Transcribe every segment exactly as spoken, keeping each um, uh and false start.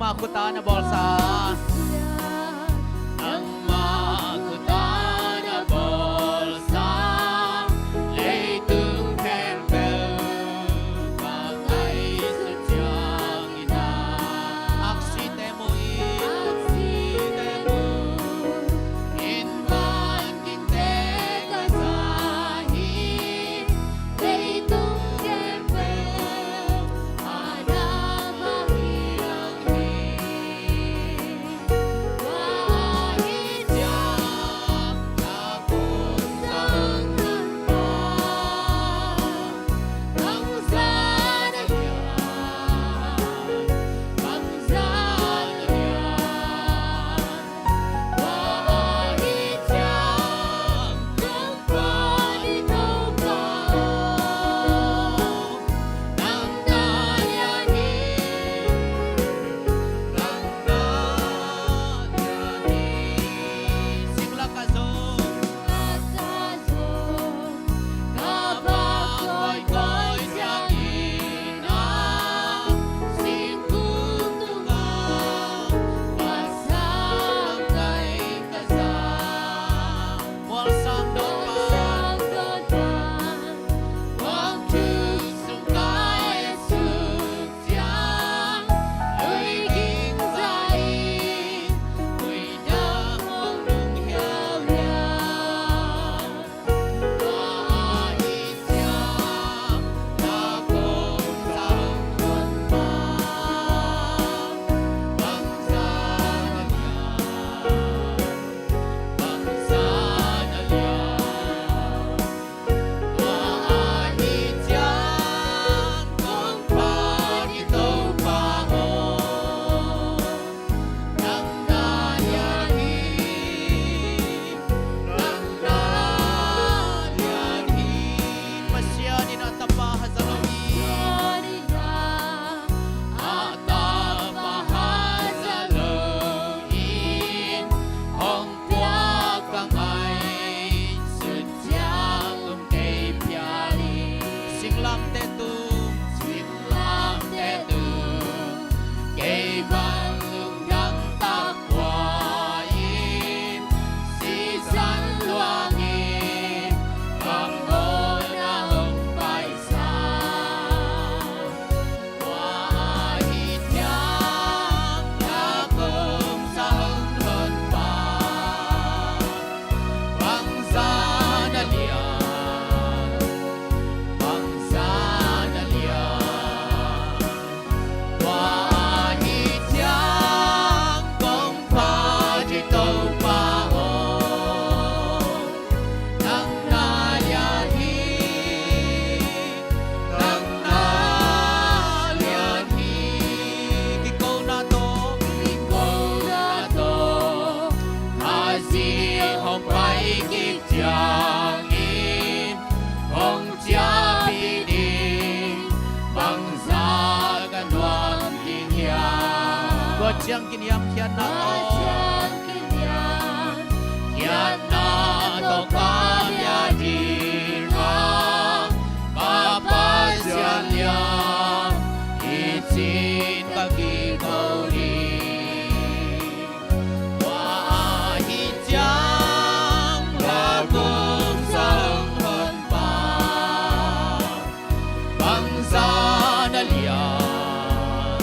Nangmah khuta na bawlsa. Nangmah khuta na bawlsa. Leitung khempeuh ka ngaihsut ciangin ah. Aksite mu in. Aksite mu in. Van gingte ka za hi. Leitung khempeuh a na mah hi lang hi. Tua ahih ciang na kum zang hun pa, bangzah na lian, bangzah na lian. Pasian in a Tapa haza lo in. A Tapa haza lo in. Hong puak ka ngaihsut ciang tung kei phial in. Singlamteh tung. Singlamteh tung. Kei bang lungdam tak kua in. Sisan luang in. Bang hona hong paisa. Nang na lian hi, nang na lian hi. Kikona tawh, kikona tawh, Khazih hong pai kik ciangin, hong ciahpih ding, bangzah ka nuam ding hiam? Tua ciang kiniamkhiatna tawh. Khiatna tawh ka bia ding a, ka Pasian lian, i cin ka kiko ding. Tua ahih ciang la kong sa hong honpa. Bangzah na lian,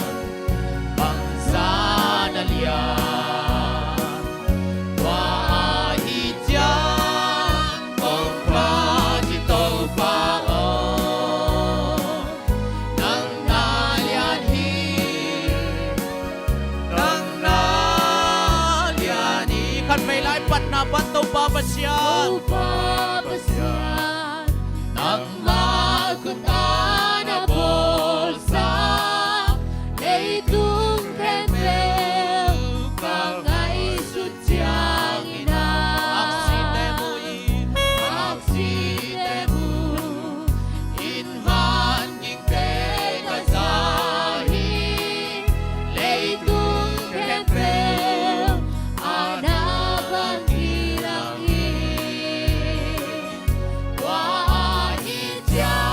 bangzah na lian. Tua ahih ciang kong phat i Topa aw, nang na lian hi, nang na lian hi. Khatvei lai patna pan Topa Pasian, Topa Pasian, nangmah khuta na bawlsa, leitung khempeuh ka ngaihsut ciangin ah. Aksite mu in, aksite mu in, van gingte ka za hi, leitung khempeuh a na van hi lang hi. Tua ahih ciang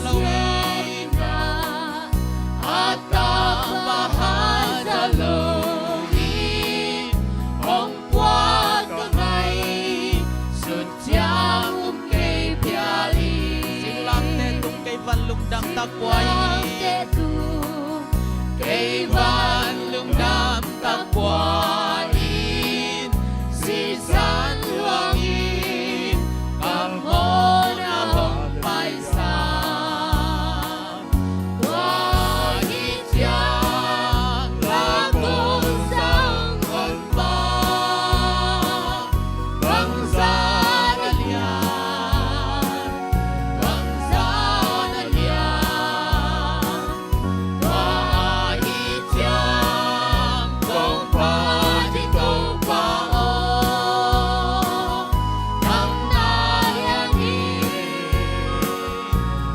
Ciangin a tapa haza lo in hong puak ka ngai, sut ciang um kei phial in. Singlamteh tung kei van lungdam tak pua in. Singlamteh tung kei van lungdam tak pua in, sisan luangin ka mawhna hong paisa. Tua ahih ciang la kong sang hon pa, bangzah na lian, bangzah na lian. Tua ahih ciang kong phat hi Topa aw, nang na lian hi,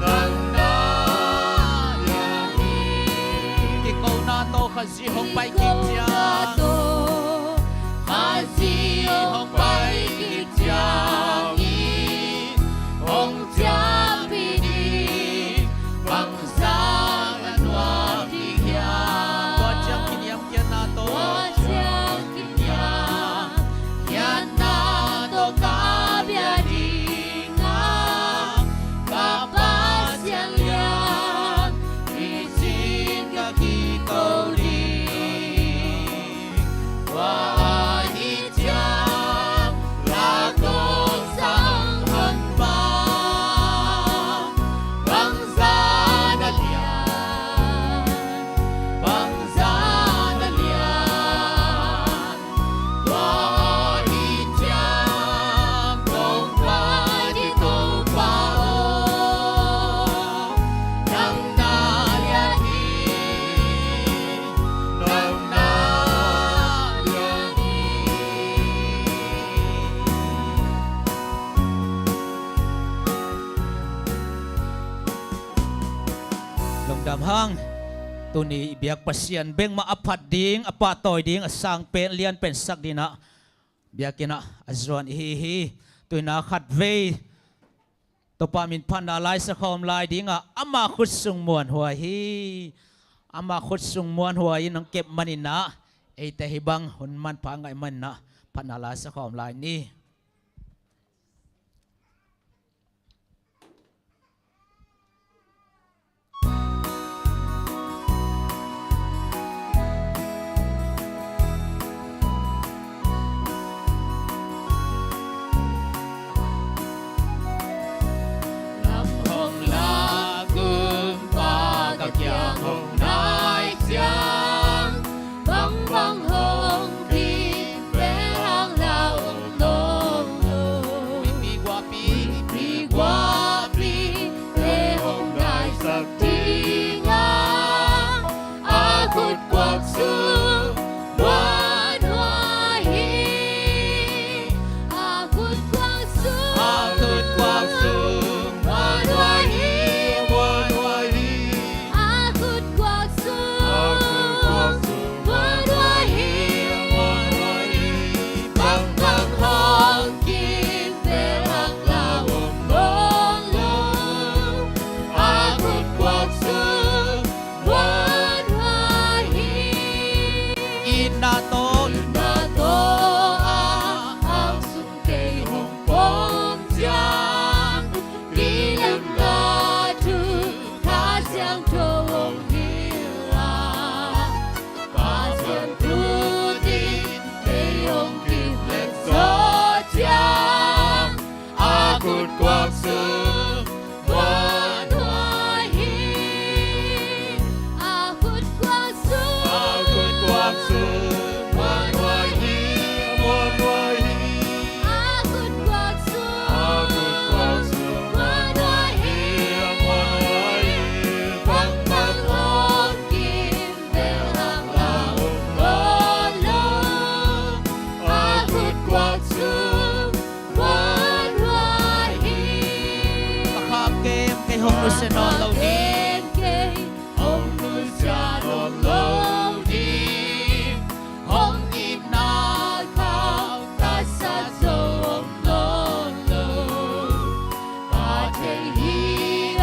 nang na lian hi. Kikona tawh Khazih hong pai kik ciang, Khazih hong pai kik ciangin hong ciahpih ding bangzah na nuam ding hiam. Tua ciang kiniamkhiatna tawh, tua ciang kiniamkhiatna tawh ka bia ding a, ka Pasian lian, picin ka kiko ding. Tua ahih ciang la kong sang hon pa, bangzah na lian, bangzah na lian. Tua ahih ciang kong phat hi Topa aw, nang na lian hi, nang na lian hi. Lungdam hang. Tuni i biak Pasian bek mah a phat ding, a pahtawi ding, a sang pen, lian pen sak dingin ah biakinn ah a zuan i hi hi. Tu-in ah khatvei Topa min phatna la i sakhawm lai ding a, ama khutsung muanhuai hi. Ama khutsung muanhuai in hong kep manin ah, eite hih bang hun manpha ngaih manin ah phatna la i sakhawm lai ni. Lam hong la kumpa ka kiang hong nai ciang, bangbang hong kim pen hang la om nawn lo. Huihpi guahpi, huihpi guahpi te hong naisak ding a, a khut kuak sung muanhuai hi. A khut kuak sung, a khut kuak sung muanhuai hi, muanhuai hi. A khut kuak sung, a khut kuak sung muanhuai hi, muanhuai hi. Bangbang hong kim pen hang la om nawn lo. A khut kuak sung muanhuai hi. Itna tawh, itna tawh a, a sung kei hong pom ciang, kilemna thu Kha Siangtho hong hilh a, Pasian thu-in kei hong kiplet zawh ciang, a khut kuak sung muanhuai hi. A khut kuak sung, a khut kuak sung muanhuai hi, muanhuai hi. A khut kuak sung, a khut kuak sung muanhuai hi, muanhuai hi. Bangbang hong kim pen hang la om nawn lo. A khut kuak sung muanhuai hi. Ka kham kem kei hong nusia nawn lo ding. Ka kham kem kei hong nusia nawn lo ding. Hong itna khauh ka sat zo om nawn lo. Ka thei hi a,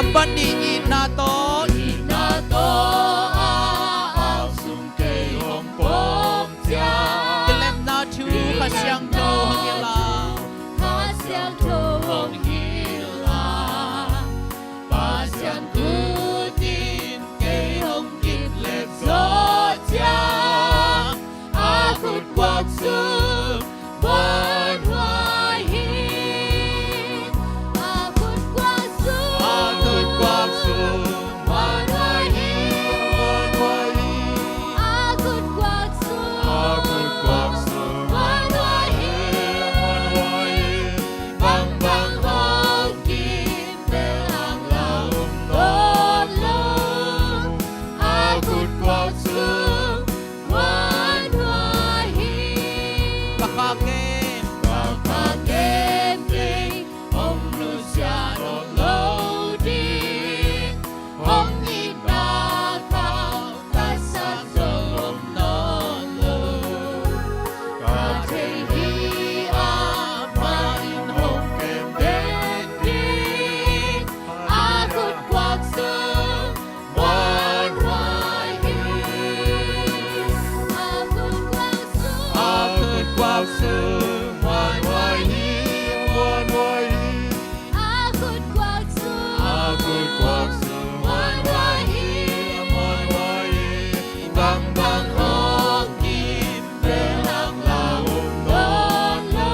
Panih itna tawh, itna tawh a aksung kei hong pom ciang, kilemna thu Kha Siangtho hong hilh a, Kha Siangtho hong hilh a, Pasian khut in kei hong kip lek zawh ciang, a khut kuak sung muanhuai hi. A khut kuak sung, a khut kuak sung muanhuai hi, muanhuai hi. A khut kuak sung, a khut kuak sung muanhuai hi, muanhuai hi. Bangbang hong kim bel ang la om nawn lo. A khut kuak sung muanhuai hi. Ka kha kem, ka kha kem kei, hong nusia nawn lo ding. Hong itna khauh taksa zong om nawn lo. Ka thei hi amah in hong kem den ding. A khut kuak sung muanhuai hi. A khut kuak sung, a khut kuak sung muanhuai hi, muanhuai hi. A khut kuak sung, a khut kuak sung muanhuai hi, muanhuai hi. Bangbang hong kim bel ang la om nawn lo.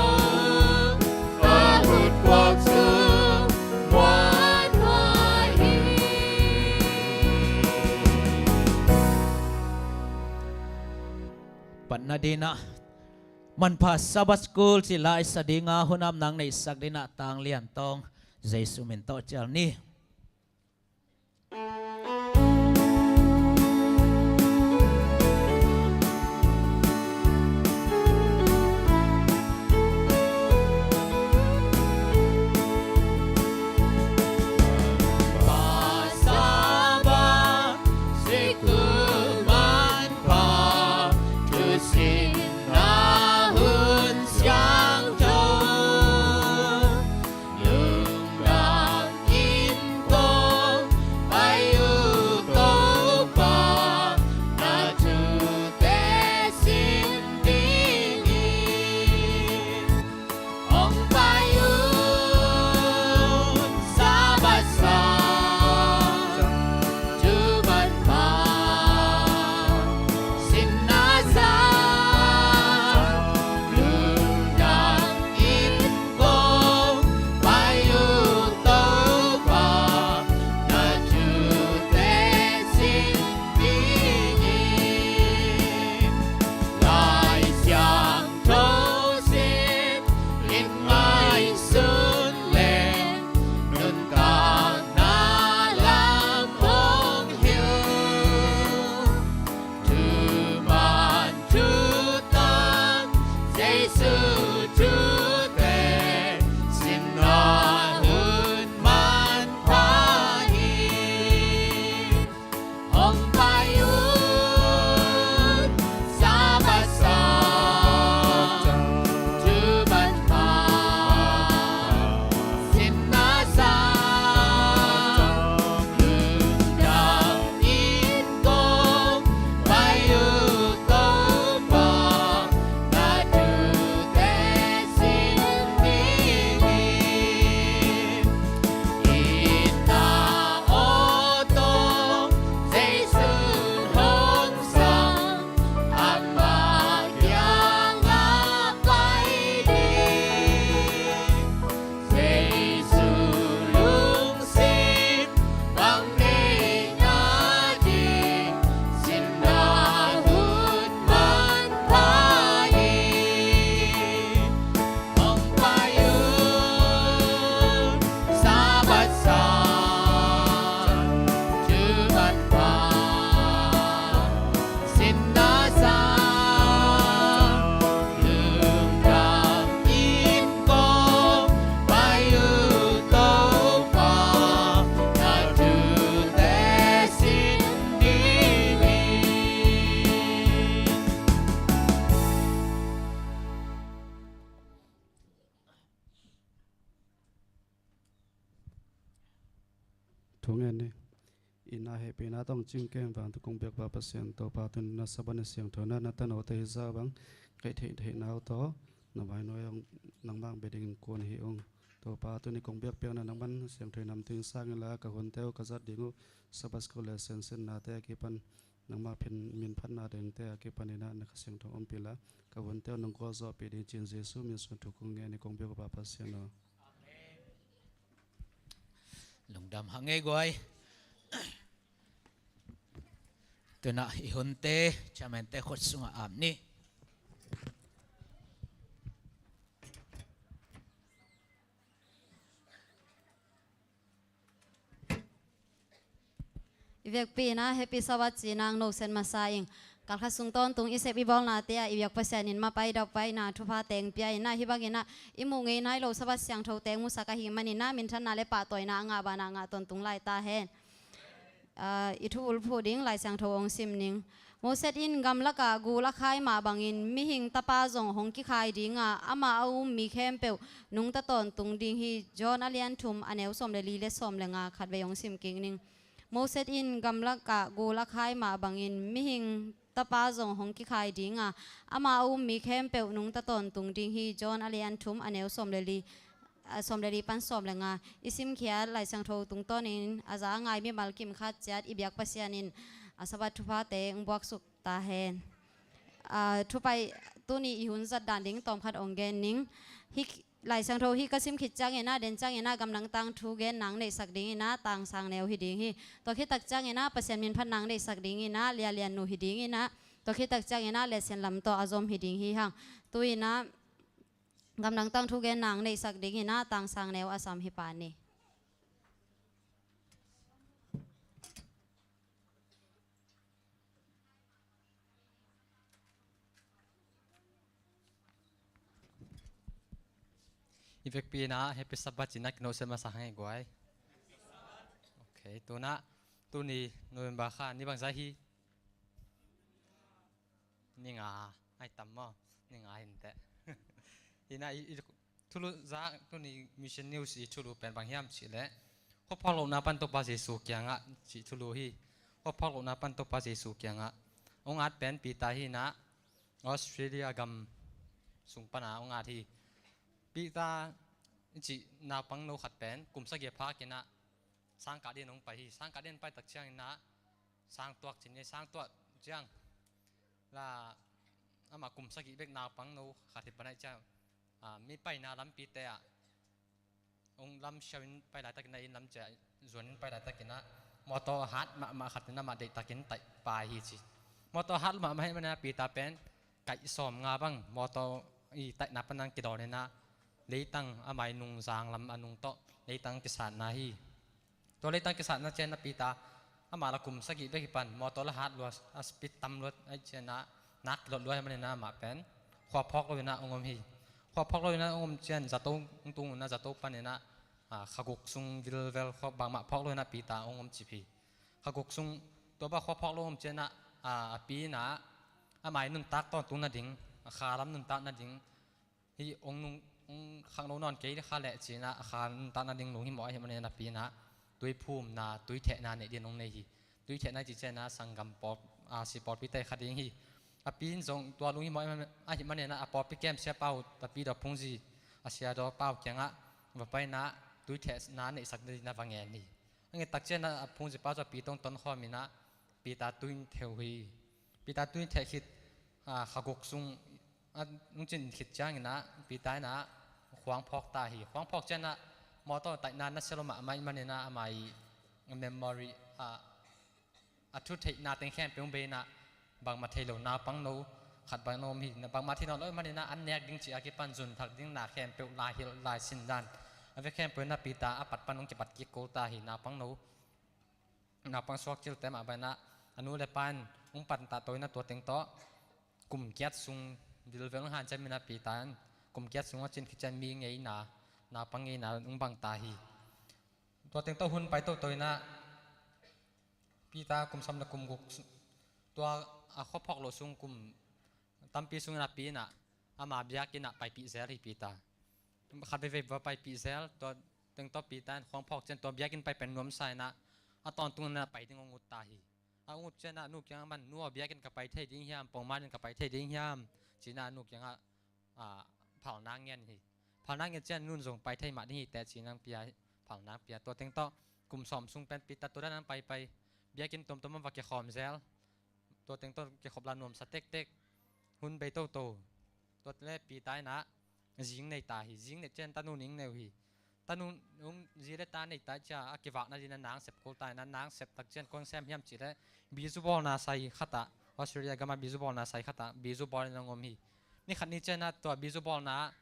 A khut kuak sung muanhuai hi. Patna dinah Manpha Sabbath School ci laisa dinga hun ap nang neihsak dinah Tang Lian Tawng Jesu min tawh cial ni. Lungdam in kong pai uh Topa, na thute sin dingin. Hong pai un Sabbath sang, tu manpha sinna sang, lungdam in kong pai uh Topa, na thute sin dingin. Lai Siangtho sim in ngaihsun leng, nuntakna lam hong hilh. Thuman thutak Jesu thute, sinna hun manpha hi. Hong pai un Sabbath sang, tu manpha sinna sang, lungdam in kong pai uh Topa, na thute Thu ngen ni. Inn ah hehpihna tawh hong cing kem vantung kong biak Pa Pasian, Topa, tuni na Sabbath ni siangtho na, na tanote hi zah bang ngaih theihtheihna uh tawh na vai nuai ah nangmah hong bia dingin kuan hi ung. Topa, tuni kong biakpiakna nangman siangtho in namtui in sang inla, ka hunte uh ka zat ding uh Sabbath school le siansinnate a kipan nangmah phin min phatna dengte a kipan in ah na Kha Siangtho ompih la, ka hunte uh nong gualzawhpih ding ci-in Jesu min suang thu kong ngen hi, kong biak uh Pa Pasian aw. Lungdam hang ei guai. Tuna i hunte, chairman-te khut sungah ap ni. I vekpi in ah Happy Sabbath ci-in ah hong noset masa ing. Kalkhat sung tawntung i sep i bawlnate ah i biak Pasian in mapha i daupaina thupha teng pia in ah, hih bangin ah i muh ngei nai lo Sabbath siangthote hong musak ahih manin ah minthanna le pahtawina a ngah banah ngah tawntung lai ta hen. Ah, i thubulphuh ding Lai Siangtho hong sim ning. Moses in gamlakah gul a khai mah bangin mihing tapa zong hong kikhai ding a, amah a um mi khempeuh nungta tawntung ding hi. John a lian thum, a neu sawm le li le sawm le nga khatvei hong sim kik ning. Moses in gamlakah gul a khai mah bangin mihing tapa zong hong kikhai ding a, amah a um mi khempeuh nungta tawntung ding hi. John a lian thum, a neu sawm le li, a sawm le li pan sawm le nga. I simkhiat Lai Siangtho tungtawnin a za a ngai mimal kim khat ciat i biak Pasian in a Sabbath thuphate hong buaksuk ta hen. Ah, thupai tuni i hun zat dan ding tawmkhat hong gen ning. Hih Lai Siangtho hih ka sim khit ciangin ah, den ciangin ah, gamdang tangthu genna hong neihsak dingin ah Tang Sang Neu hi ding hi. Tua khit tak ciangin ah Pasian min phatna hong neihsak dingin ah Lia Lian Nu hi dingin ah, tua khit tak ciangin ah Let Sian Lam tawh a zom hi ding hi hang. Tu-in ah gamdang tangthu genna hong neihsak dingin ah Tang Sang Neu a sam hi pah ni. I vekpi in ah Happy Sabbath ci-in ah kinohsiat masa hang ei guai. Ok, tu-in ah tuni November kha ni bangzah hi? Ni nga, ai tam maw, ni nga hi inteh. Hi in ah i, i thulu zak tuni Mission News i thulu pen bang hiam cih leh, khuaphawk lohna pan Topa Jesu kiangah cih thulu hi. Khuaphawk lohna pan Topa Jesu kiangah. Hong at pen Peter hi in ah, Australia gam sung pan ah hong at hi. Peter i cih naupangno khat pen kum sagih a phak in ah sangkah dingin hong pai hi. Sangkah dingin pai tak ciangin ah sang tuak ci-in, sang tuak ciang la, amah kum sagih bek naupangno khat hi pan ahih ciang, ah, mi paina lampite ah hong lam siau in pai laitakin ah, inn lam ciah zuan in pai laitakin ah mawtaw a hat mahmah khat in amah deihtakin taih pai hi ci. Mawtaw a hat mahmah ahih manin ah Peter pen kaih sawmnga bang mawtaw i taihna pan ah kidawn in ah, leitang amah i nungzang lam a nung tawh leitang kisatna hi. Tua leitang kisatna ciang ah Peter amah la kum sagih bek hi pan, mawtaw la hat lua, a speed tam lua ahih ciang ah, nak kilawh lua ahih manin ah amah pen khua phawk lo in ah hong om hi. Khua phawk lo in ah hong om ciang zato hong tung in ah, zato pan in ah, ah, kha guk sung vilvel, khua bangmah phawk lo in ah Peter hong om cip hi. Kha guk sung, tua bang khua phawk lo om ciang ah, ah, a pi in ah amah i nuntak tawntung nading, a kha lam nuntak nading, hih hong nung, hong khangno nawn kei kha leh ci-in ah, a kha nuntak nading lunghimawh ahih manin ah a pi in ah tui phumna, tui thehna neih dingin hong nei hi. Tui thehna i cih ciang ah sanggam pawl, ah, si pawlpite kha ding hi. A pi in zong tua lunghimawh ahih manin ah a pawlpi kem siapa uh, a pi Daw Phung Zi, a sia Daw Pa uh kiangah va pai in ah tui thehna neihsak dingin ah va ngen hi. A nget tak ciang ah a Phung Zi pa cu a pi tawh hong tonkhawm in ah Peter tui in theh uh hi. Peter tui in theh khit, ah, kha guk sung a hong cin khit ciangin ah Peter in ah khuang phawk ta hi. Khuang phawk ciang ah mawtaw taihna nasia lo mahmah ahih manin ah amah i memory, ah, a thu theihna teng khempeuh hong bei in ah, bangmah thei lo naupangno khat bang hong om hi. Bangmah thei nawn lo ahih manin ah an nek ding cih a kipan zun thak ding na khempeuh, laihilh laisin dan, a vek khempeuh in ah Peter a pat pan hong kipat kik kul ta hi. Naupangno, naupang suak cilte mah bang in ah a nu le pa in hong pantah to in ah tua teng tawh kum giat sung vilvel hong hanciam in ah Peter in kum giat sung a cin khit ciang mi ngeina, naupang ngeina hong bang ta hi. Tua teng tawh hun pai toto in ah Peter kum sawm le kum guk su-, tua a khua phawk loh sung kum tampi sungin a pi in ah ama biakinn ah paipih zel hi Peter. Khat veivei va paipih zel, tua teng tawh Peter in khuang phawk ciang tua biakinn pai pen nuamsa in ah, a tawntung na pai ding hong ut ta hi. A hong ut ciangin a nu kiangah man, nu aw, biakinn ka pai thei ding hiam, pongman in ka pai thei ding hiam, ci-in a nu kiangah, a, phalna ngen hi. Phalna ngen ciangin nun zong pai thei mah ding hi teh ci-in hong pia, phalna pia. Tua teng tawh kum sawm sung pen Peter tua dan hong paipai, biakinn tuamtuam ah va kikhawm zel. Tua teng tawh kikhop la nuamsa tektek. Hun bei toto. Tua leh Peter in a zing nei ta hi. Zing neih ciangin tanu ning nei uh hi. Tanu, zi le ta nei ta ciang a kivakna dingin a nang sep kul ta in a, nang sep tak ciangin kong sem hiam cih leh bizu bawlna sai khat ah, Australia gam ah bizu bawlna sai khat ah bizu bawl in hong om hi. Ni khat ni ciangin a tua bizu bawlna ah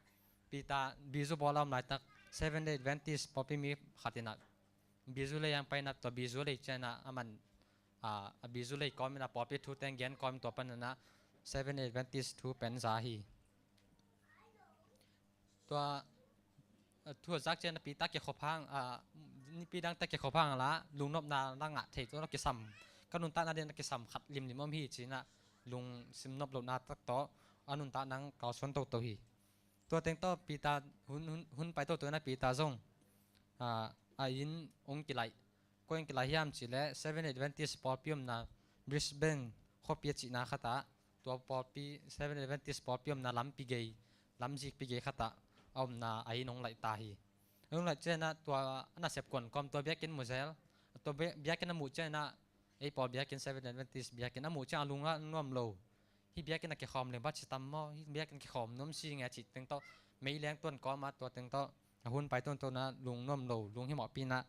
Peter bizu bawl a om laitak Seventh Day Adventist pawlpi mi khat in a bizu lei ah hong pai in a, tua bizu lei ciangin a, a man, a, a bizu lei kawm in a pawlpi thu teng gen kawm in tua panin a Seventh Day Adventist thu pen za hi. Tua, a, thu a zak ciangin a Peter kikhop hang, a, nipi dang teh kikhop hang la, lungnopna la ngah thei tua kisam, ka nuntakna dingin a kisam khat limlim om hi ci-in a lungsim nop lohna tak tawh a nuntakna hong kalsuan toto hi. Tua teng tawh Peter hun, hun, hun pai toto in a Peter zong, a, a inn hong kilaih. Koi hong kilaih hiam cih leh Seventh Adventist pawlpi omna Brisbane khuapi a cihna khat ah, tua pawlpi, Seventh Adventist pawlpi omna lampi gei, lamzikpi gei khat ah a omna a inn hong laih ta hi. A inn hong laih ciangin a tua a nasep kuan kawm tua biakinn mu zel. Tua bia-, biakinn a muh ciangin a, ei pawl biakinn, Seventh Adventist biakinn a muh ciang a lung a nuam lo. Hih biakinn a kikhawm leng bang ci tam maw, hih biakinn kikhawm nuam si nge cih teng tawh meileng tuan kawm a, tua teng tawh a hun pai tuantuan a lung nuam lo, lung himawhpi in a,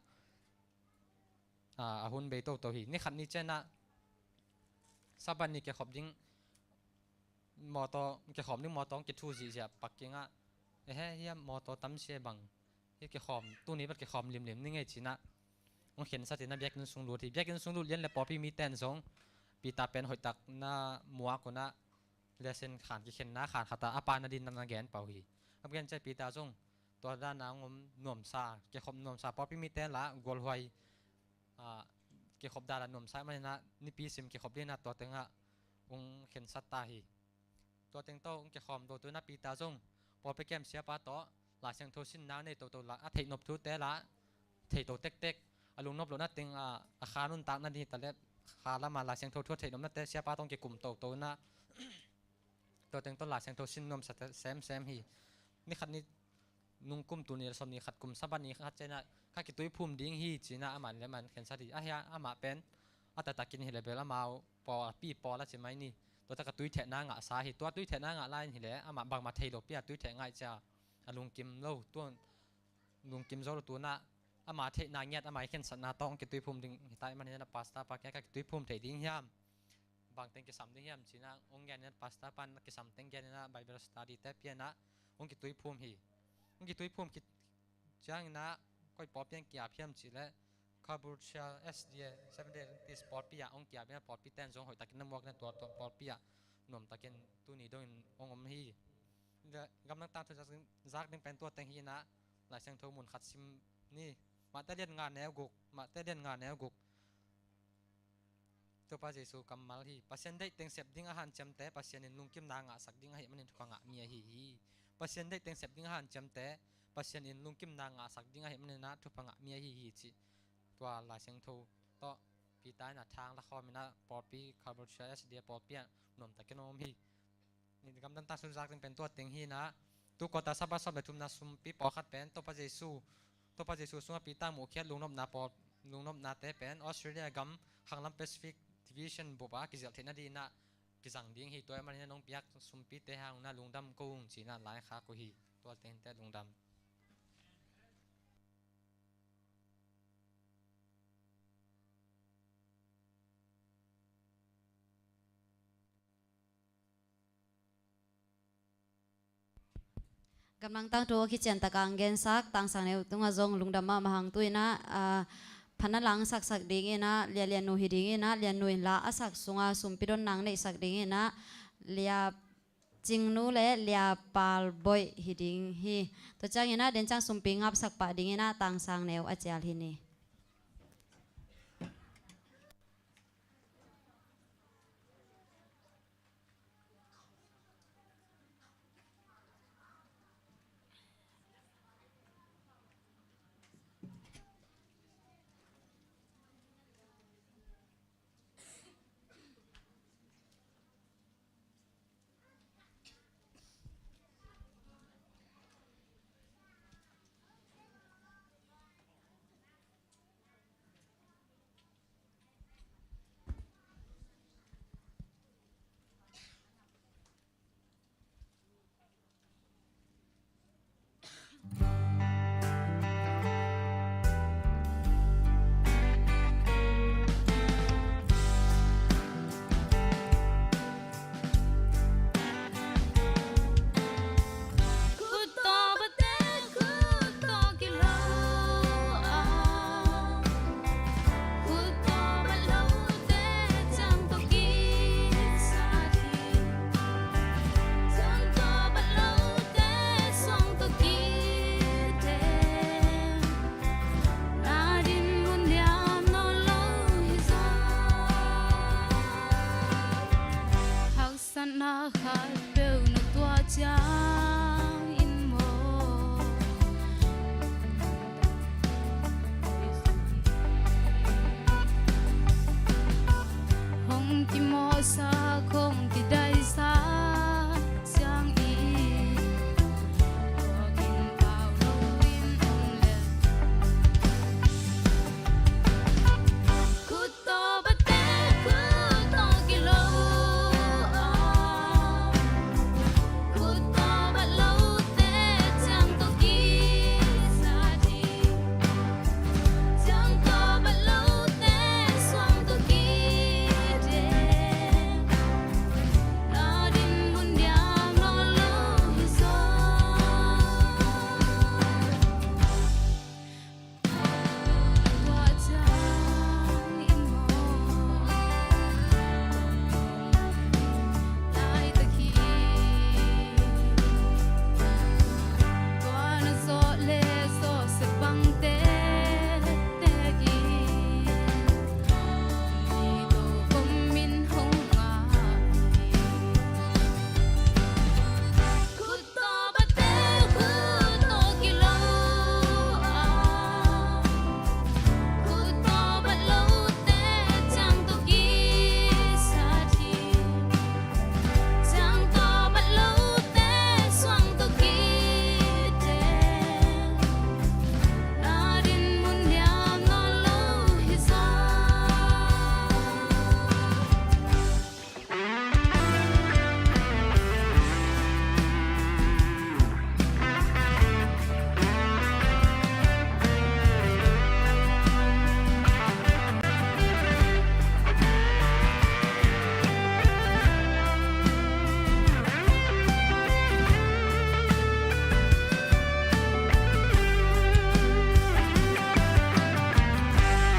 a, a hun bei toto hi. Ni khat ni ciangin a Sabbath ni kikhop ding mawtaw, kikhawm ding mawtaw hong kithu zihziah pak kiangah, ehe, hiah mawtaw tam sia bang, hih kikhawm, tuni bel kikhawm limlim ning ei ci-in a hong khensat in a biakinn sung lut hi. Biakinn sung lut lian leh pawlpi mite in zong Peter pen hoihtak na muak un a, lesson khan, kikhenna khan khat ah a pana dingin na gen pah uh hi. A gen ciang Peter zong tua dan a hong om nuamsa, kikhop nuamsa, pawlpi mite la gualhuai, a, kikhop dan a nuamsa ahih manin a nipi sim kikhop dingin a tua teng ah hong khensat ta hi. Tua teng tawh hong kikhawm toto in a Peter zong pawlpi kem siapa tawh Lai Siangtho sinna nei toto la, a theih nop thute la thei to tektek, a lungnop lohna teng, a, a kha nuntakna ding hi ta leh kha lam a Lai Siangtho thu a theih nopnate siapa tawh hong kikum toto in a, tua teng tawh Lai Siangtho sin nuamsa semsem hi. Ni khat ni nung kum, tul nih leh sawmnih khat kum Sabbath ni khat ciangin a ka kituiphum ding hi ci-in a amah leh amah in khensat hi. Ahih hang amah pen a taktakin hi leh bel amau pawl, a pi pawl a ci mai ni. Tua tak a tuithehna ngahsa hi. Tua tuithehna ngah lai in hi leh amah bangmah thei lopi a tuitheh ngah ciang a lungkim lo, tua lungkim zo lo, tu-in a ama theihna ngiat, ama khensatna tawh hong kituiphum ding hi ta ahih manin a pastor pa kiangah ka kituiphum thei ding hiam, bang teng kisam ding hiam ci-in a hong gen in a pastor pa in a kisam teng gen in a Bible study te pia in a hong kituiphum hi. Hong kituiphum khit ciangin a koi pawlpi ah ki-ap hiam cih leh Caboolture S D A, Seventh Day Adventist pawlpi ah hong ki-ap in a, pawlpi ten zong hoihtakin na muak in a, tua, tua pawlpi ah nuamtakin tuni dongin hong om hi. Gamdang tangthu zak ding, zak ding pen tua teng hi in a, Lai Siangtho mun khat sim ni. Matthai lian nga neu guk, Matthai lian nga neu guk. Topa Jesu kammal hi. Pasian deih teng sep ding a hanciamte Pasian in lungkimna ngahsak ding ahih manin thupha ngah mi ahi hi. Pasian deih teng sep ding a hanciamte Pasian in lungkimna ngahsak ding ahih manin a thupha ngah mi ahi hi, cih tua Lai Siangtho tawh Peter in a thang la khawm in a pawlpi, Caboolture S D A pawlpi ah nuamtakin hong om hi. Gamdang tangthu zak ding pen tua teng hi in a, tu quarter Sabbath sawm leh thumna sumpi pawlkhat pen Topa Jesu, Topa Jesu sungah Peter muhkhiat lungnopna pawl, lungnopnate pen Australia gam khanglam Pacific Division bup ah kizilh theihna dingin a kizang ding hi. Tua ahih manin a nong piak sumpite hang un a lungdam ko ung ci-in a lai khak uh hi. Tua teng teh, lungdam. Gamdang tangthu a kician takin hong gensak Tang Sang Neu tungah zong lungdam mahmah hang. Tu-in a, ah, phatna la hong saksak dingin a Lia Lian Nu hi dingin a, Lian Nu in la a sak sungah sumpi donna hong neihsak dingin a Lia Cing Nu leh Lia Pal Boih hi ding hi. Tua ciangin a den ciang sumpi ngapsak pah dingin a Tang Sang Neu a cial hi ni. sa khong kidaisa siang i, tua kin pau lo in om le. Khut tawh bat te khut tawh kilo a, khut tawh bat lo te ciang tawh kisat hi. Ciang tawh bat lo te suang tawh kite. Na din mun diam nawn lo hi zaw. Tua ciang in maw, laitak hi. Tua na zawh le zawh sep bang tektek in, mi to kom in hong ngah hi. Khut tawh bat te khut tawh kilo a, khut tawh bat lo te ciang tawh kisat hi. Ciang tawh bat lo te suang tawh kite. Na din mun diam nawn lo hi zaw.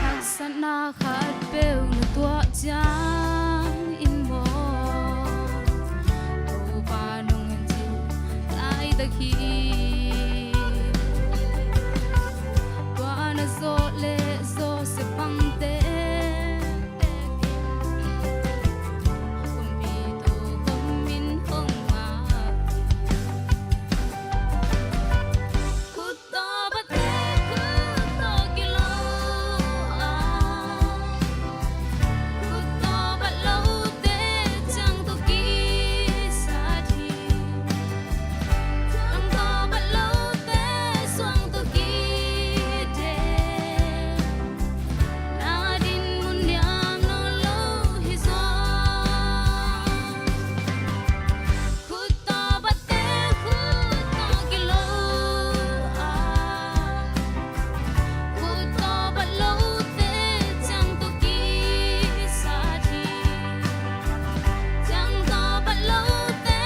Haksatna khat peuh na tuah ciangin maw, Topa nong en cih laitak hi. Tua na zawh le zawh sep bang tektek in, kumpi to kom in hong ngah hi. Khut tawh bat te khut tawh kilo a, khut tawh bat lo te ciang tawh kisat hi. Ciang tawh bat lo te suang tawh kite. Na din mun diam nawn lo hi zaw. Khut tawh bat te khut tawh kilo a, khut tawh bat lo te ciang tawh kisat hi. Ciang tawh bat lo te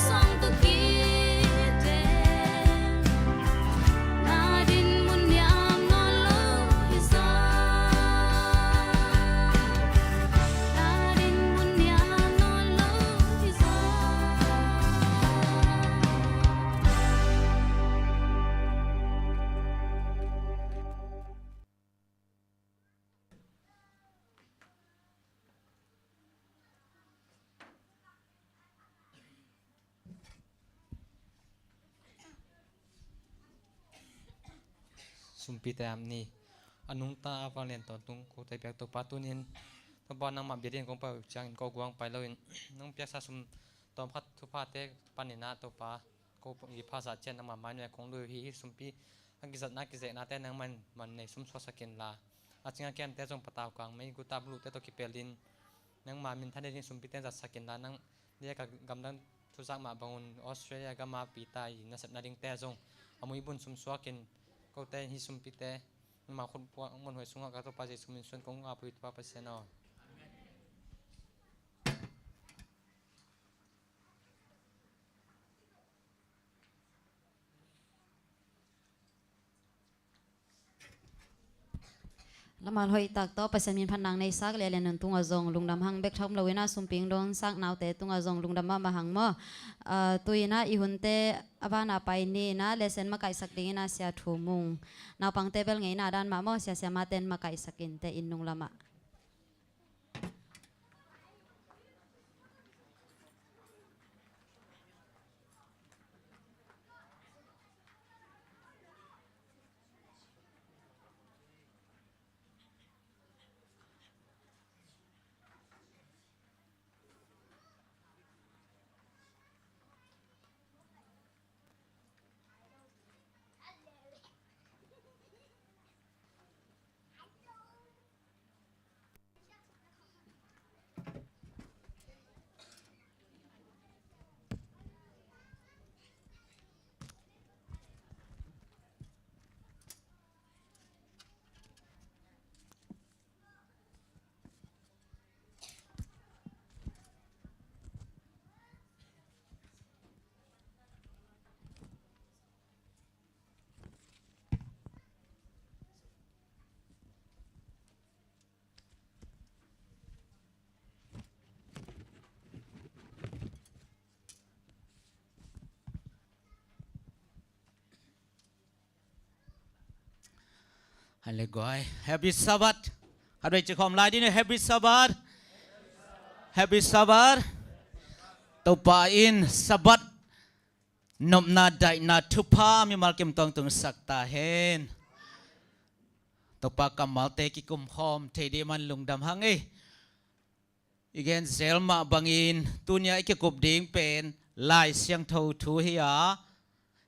suang tawh kite. Na din mun diam nawn lo hi zaw. Na din mun diam nawn lo hi zaw. Sumpite am ni. A nungta a vanglian tawntung kote piak Topa tunin, Topa nangmah biakinn kong pai uh ciangin ko guang pai loin nong piaksa sum tawmkhat thuphate panin ah Topa ko i pha zah cian nangmah mai nuai kong lui uh hi. Hih sumpi a kizatna kizeknate nangmah in man nei sum suaksak inla, a cing a kemte zong patau kang mei guta bulute tawh kipelin nangmah minthan in hih sumpite zatsak inla, nang dia ka gamdang thuzak mah bangun Australia gama pita i nasepna dingte zong a muibun sumsuakin kote hih sumpite nangmah khutpuak muanhuai sungah ka Topa Jesu min suan kong apui Topa Pasian aw. Lamal hoih tak tawh Pasian min phatna neisak le a lian nuntung a zong lungdam hang bek thaum lo in ah sumping dong sak naute tungah zong lungdam mahmah hang maw. Ah, tu in ah i hunte a vana pai ni in ah lesen makaihsak ding in ah Sia Thu Mung, naupangte bel ngei in ah dan mah maw, sia siamate in makaihsak in te inn nung lamah. Ale guai. Happy Sabbath. Khatvei ci khawm lai dih ni. Happy Sabbath. Happy Sabbath. Topa in Sabbath nopna daihna thupha mimal kim tawng tungsak ta hen. Topa kammalte kikum khawm thei dih man lungdam hang ei. I gen zel mah bangin tunia i kikup ding pen Lai Siangtho thu hi a,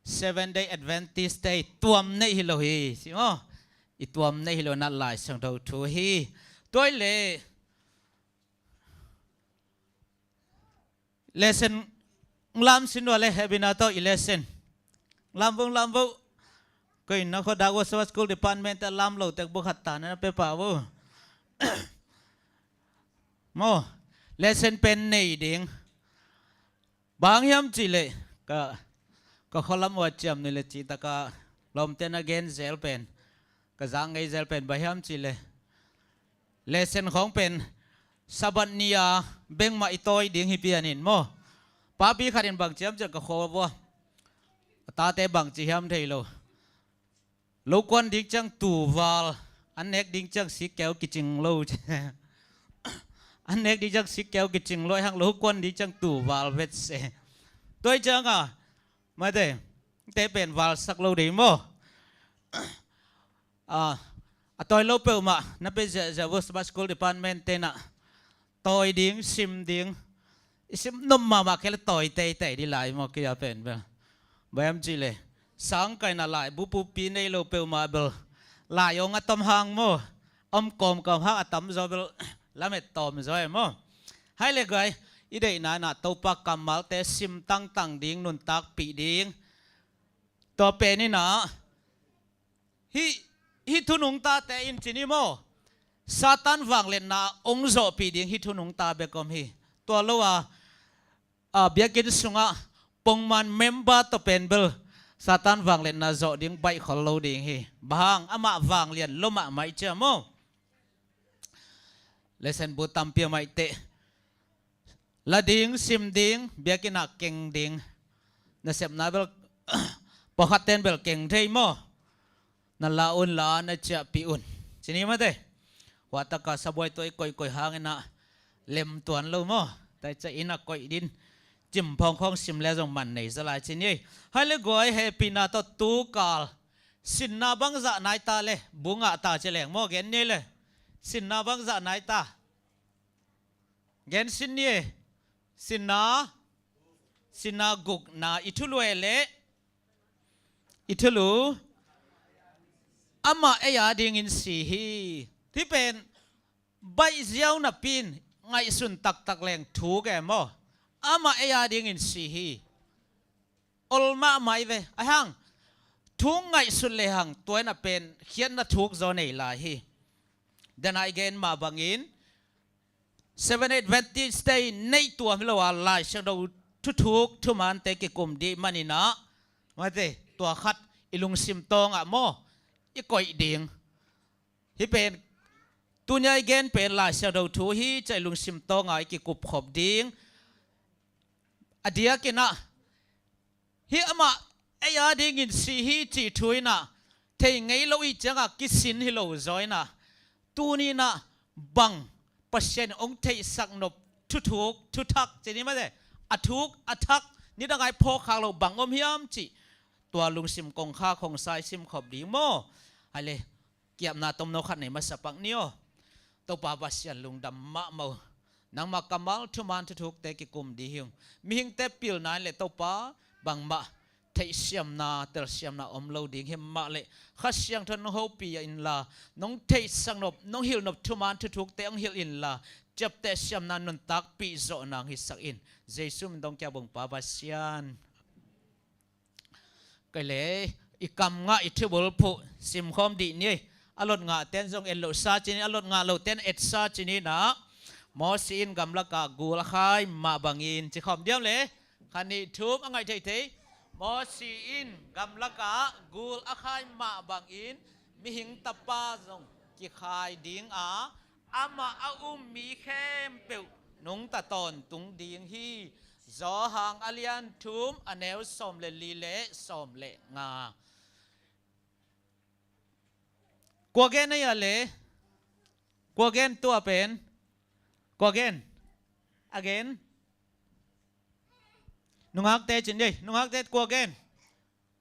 Seven Day Adventist te i tuam neih hi lo hi, si maw? I tuam neih hi lo na Lai Siangtho thu hi. Tua i le lesson lam sin ua le hebina tawh i lesson lam vung lam vo. Koi na kho dak ua Sabbath School Department te lam lo tek bu khat ta na pe pa vo. Maw, lesson pen nei ding. Bang hiam cih leh ka, ka khualam ua ciam ni le cih taka lawmte na gen zel pen, ka zak ngei zel pen bang hiam cih leh lesson khawng pen Sabbath ni-a bengmah i tawi ding hi pian in maw. Papi khat in bang ciam ciah ka khua vua, a tate bang ci hiam thei lo. Lo kuan ding ciang tuval, an nek ding ciang sikkeu kicing lo. An nek ding ciang sikkeu kicing lo hang lo kuan ding ciang tuval vet se. Tua i cianga mate te pen valsak lo dei maw? A, a tawi lo peuhmah na pe ziahziah vo Sabbath School Department te na tawi ding, sim ding. I sim nop mahmah kei le tawi teitei dih lai maw, kei a pen bel. Bang hiam cih leh sangkaina lai bupupi nei lo peuhmah bel lai ong a tom hang maw, om kawmkawm hang a tamzaw bel lamet tawmzaw e maw. Hai le guai, i deihna inah Topa kammalte sim tangtang ding, nuntakpih ding. Tua pen inah hih, hih thunungtate in ci ni maw, Satan vangliatna ong zawhpih ding hih thunungta bek om hi. Tua lo a, a, biakinn sungah pongman member tawh pen bel Satan vangliatna zawh ding baih khol lo ding hi. Bang hang, amah vanglian lo mahmah i cia maw. Lesson bu tampi a mah i teh. La ding, sim ding, biakinn ah keng ding. Nasepna bel pawlkhat ten bel keng thei maw. Na la un la, na ciahpih un, ci ni mate. Huataka sabuai tua i koihkoih hang inah lem tuan lo maw. Taicia inn a koih din, cimphawng khawng sim le zong man nei za lai, ci ni ei. Hai le guai, hehpihna tawh tukal sinna bangzah nai ta le, bu ngah ta ci leng maw, gen ni ei le. Sinna bangzah nai ta. Gen sin ni e. Sinna, sinna gukna, i thulu e le, i thulu. Amah ei a dingin si hi. Hih pen baih ziau napi in ngaihsun taktak leng thuk e maw. Amah ei a dingin si hi. Ol mahmah i ve. Ahi hang thu ngaihsut lehang tua in a pen khiatna thuk zaw nei lai hi. Dena i gen mah bangin Seven Adventist te i neih tuam hi lo a, Lai Siangtho thuthuk thumaante kikum dih man inah mate, tua khat i lungsim tawngah maw, i koih ding. Hih pen tunia i gen pen Lai Siangtho thu hi, cia i lungsim tawngah i kikup khop ding. A diakin ah hih amah ei a dingin si hi cih thu inah thei ngei lo i ciangah kisin hi lo zaw inah, tuni inah bang Pasian in hong theihsak nop thuthuk, thuthak ci ni mate, a thuk a thak, nidang a i phawkkhak loh bang om hiam cih tua lungsim kongkhak hong sa i sim khop ding maw. Hai le, kiapna tomno khat nei masa pak ni aw. Topa Pasian lungdam mahmah uh. Nangmah kammal thuman thuthukte kikum dih hi ung. Mihingte pilna in le Topa bangmah theihsiamna, telsiamna om lo ding hi mah le, Kha Siangtho nong hopih inla, nong theihsak nop, nong hilh nop thuman thuthukte hong hilh inla, ciapteh siamna nuntakpih zawh nang hisak in. Jesu min dong kia bungpa Pasian. Kei le, i kam ngah i thibul phuh simkhawm dih ni. A lot ngah ten zong et loh sa ci ni, a lot ngah loh ten et sa ci ni na. Mawsi in gamlakah gul a khai mah bangin, ci khawm diam le. Kha nih thum a ngaih theithei. Mawsi in gamlakah gul a khai mah bangin, mihing tapa zong kikhai ding a, amah a um mi khempeuh nungta tawntung ding hi. Johan a lian thum a neu sawm le li le sawm le nga. Kua gen a ia le? Kua gen tua pen? Kua gen? A gen? Nungakte cin dei. Nungakte kua gen?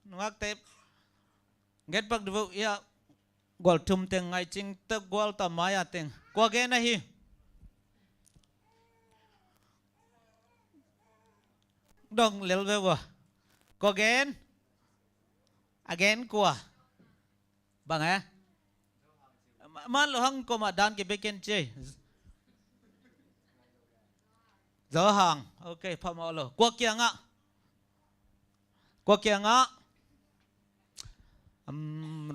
Nungakte gen pak divo ia. Gual thum teng ngaicing te gual ta mai a teng. Kua gen ahi? Dong lel ve ua. Kua gen? A gen kua? Bang e? Ma-, man lo hang koma dan ki beken ce. Zo hang. Ok, phamawh lo. Kua kiangah? Kua kiangah? Um,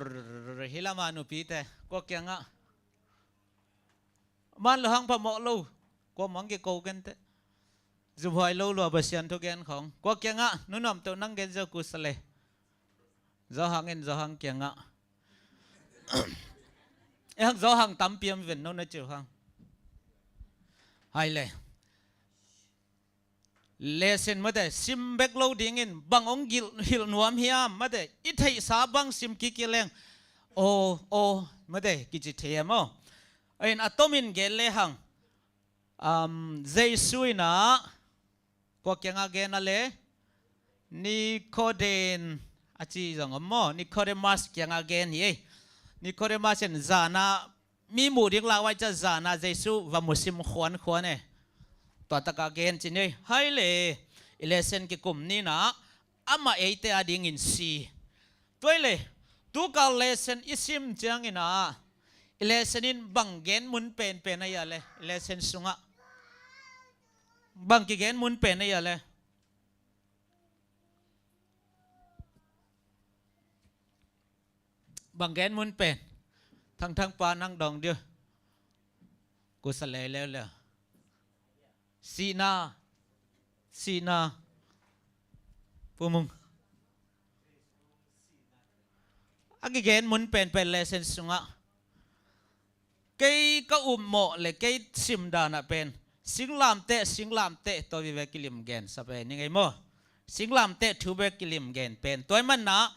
hilama nupite. Kua kiangah? Man lo hang phamawh lo. Kua mang ki ko kente. Zumhuai lo lua Pasian thu gen khong. Kua kiangah? Nunuam to nang gen zo kusa le. Zo hang in zo hang kiangah. E hang zo hang tampiam ven no na ciu hang. Hai le. Lesson mate, sim bek lo dingin bang ong gil-, hilh nuam hiam mate, i theihsa bang sim kiki leng. O, o, mate, kici thei em o. Ain a tomin gen le hang. Um, Jesu ina, kua kianga gen a le? Nicodemus, a ci zong om maw? Nicodemus kianga gen hi ei. Nicodemus in zana mi muh ding lauhuai ca zana Jesu va musim khuankhuan e. Tua taka gen cin ei. Hai le, i lesson kikum nina, amah eite a dingin si. Tuai le, tuka lesson i sim ciangina, i lesson in bang gen mun penpen a ia le, i lesson sungah. Bang kigen mun pen a ia le. Bang gen mun pen. Thangthang pa nang dong diu. Kusa leuleu le. Sihna. Sihna. Pumung. A kigen mun penpen lesson sungah. Kei ka upmawh le kei simdanah pen singlamteh, singlamteh tua vive kilim gen sa pen i ngei maw? Singlamteh thu bek kilim gen pen tua i manna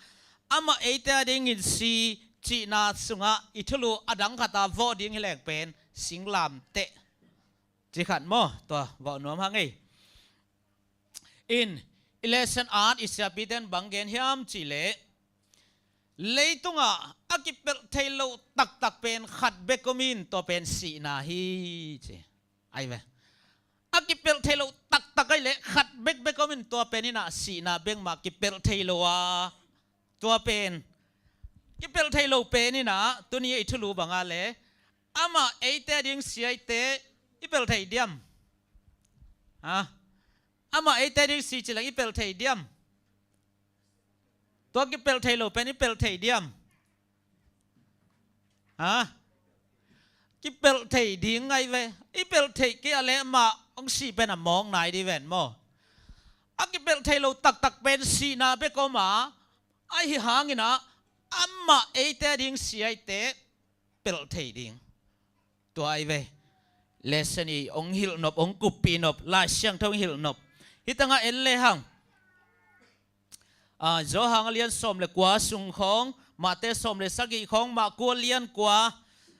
amah eite a dingin si cihna sungah i thulu a dang khata vawh ding hi leng pen singlamteh. Ci khat maw, tua vawh nuam hang ei. In, i lesson at i siapite in bang gen hiam cih leh, leitungah a kipelh thei lo taktak pen khat bek om in tua pen sihna hi ci. Ai ve. A kipelh thei lo taktak ai leh khat bek bek om in tua pen inah sihna bek mah kipelh thei lo a. Tua pen kipelh thei lo pen inah tuni i thulu banga le amah eite ding si aite i pelh thei diam? Ha? Amah eite ding si cileng i pelh thei diam? Tua kipelh thei lo pen i pelh thei diam? Ha? Kipelh thei ding ngai ve. I pelh thei kei a le amah ong si pen a mawng nai di ven maw? A kipelh thei lo taktak pen sihna bek om a, ahi hangina amah eite ding si aite pelh thei ding. Tua ai ve. Lesson i ong hilh nop, ong kuppih nop, Lai Siangtho ong hilh nop. Hitanga en le hang. Ah, Johan a lian sawm le kua sung khawng, Mate sawm le sagih khawng, Maku a lian kua,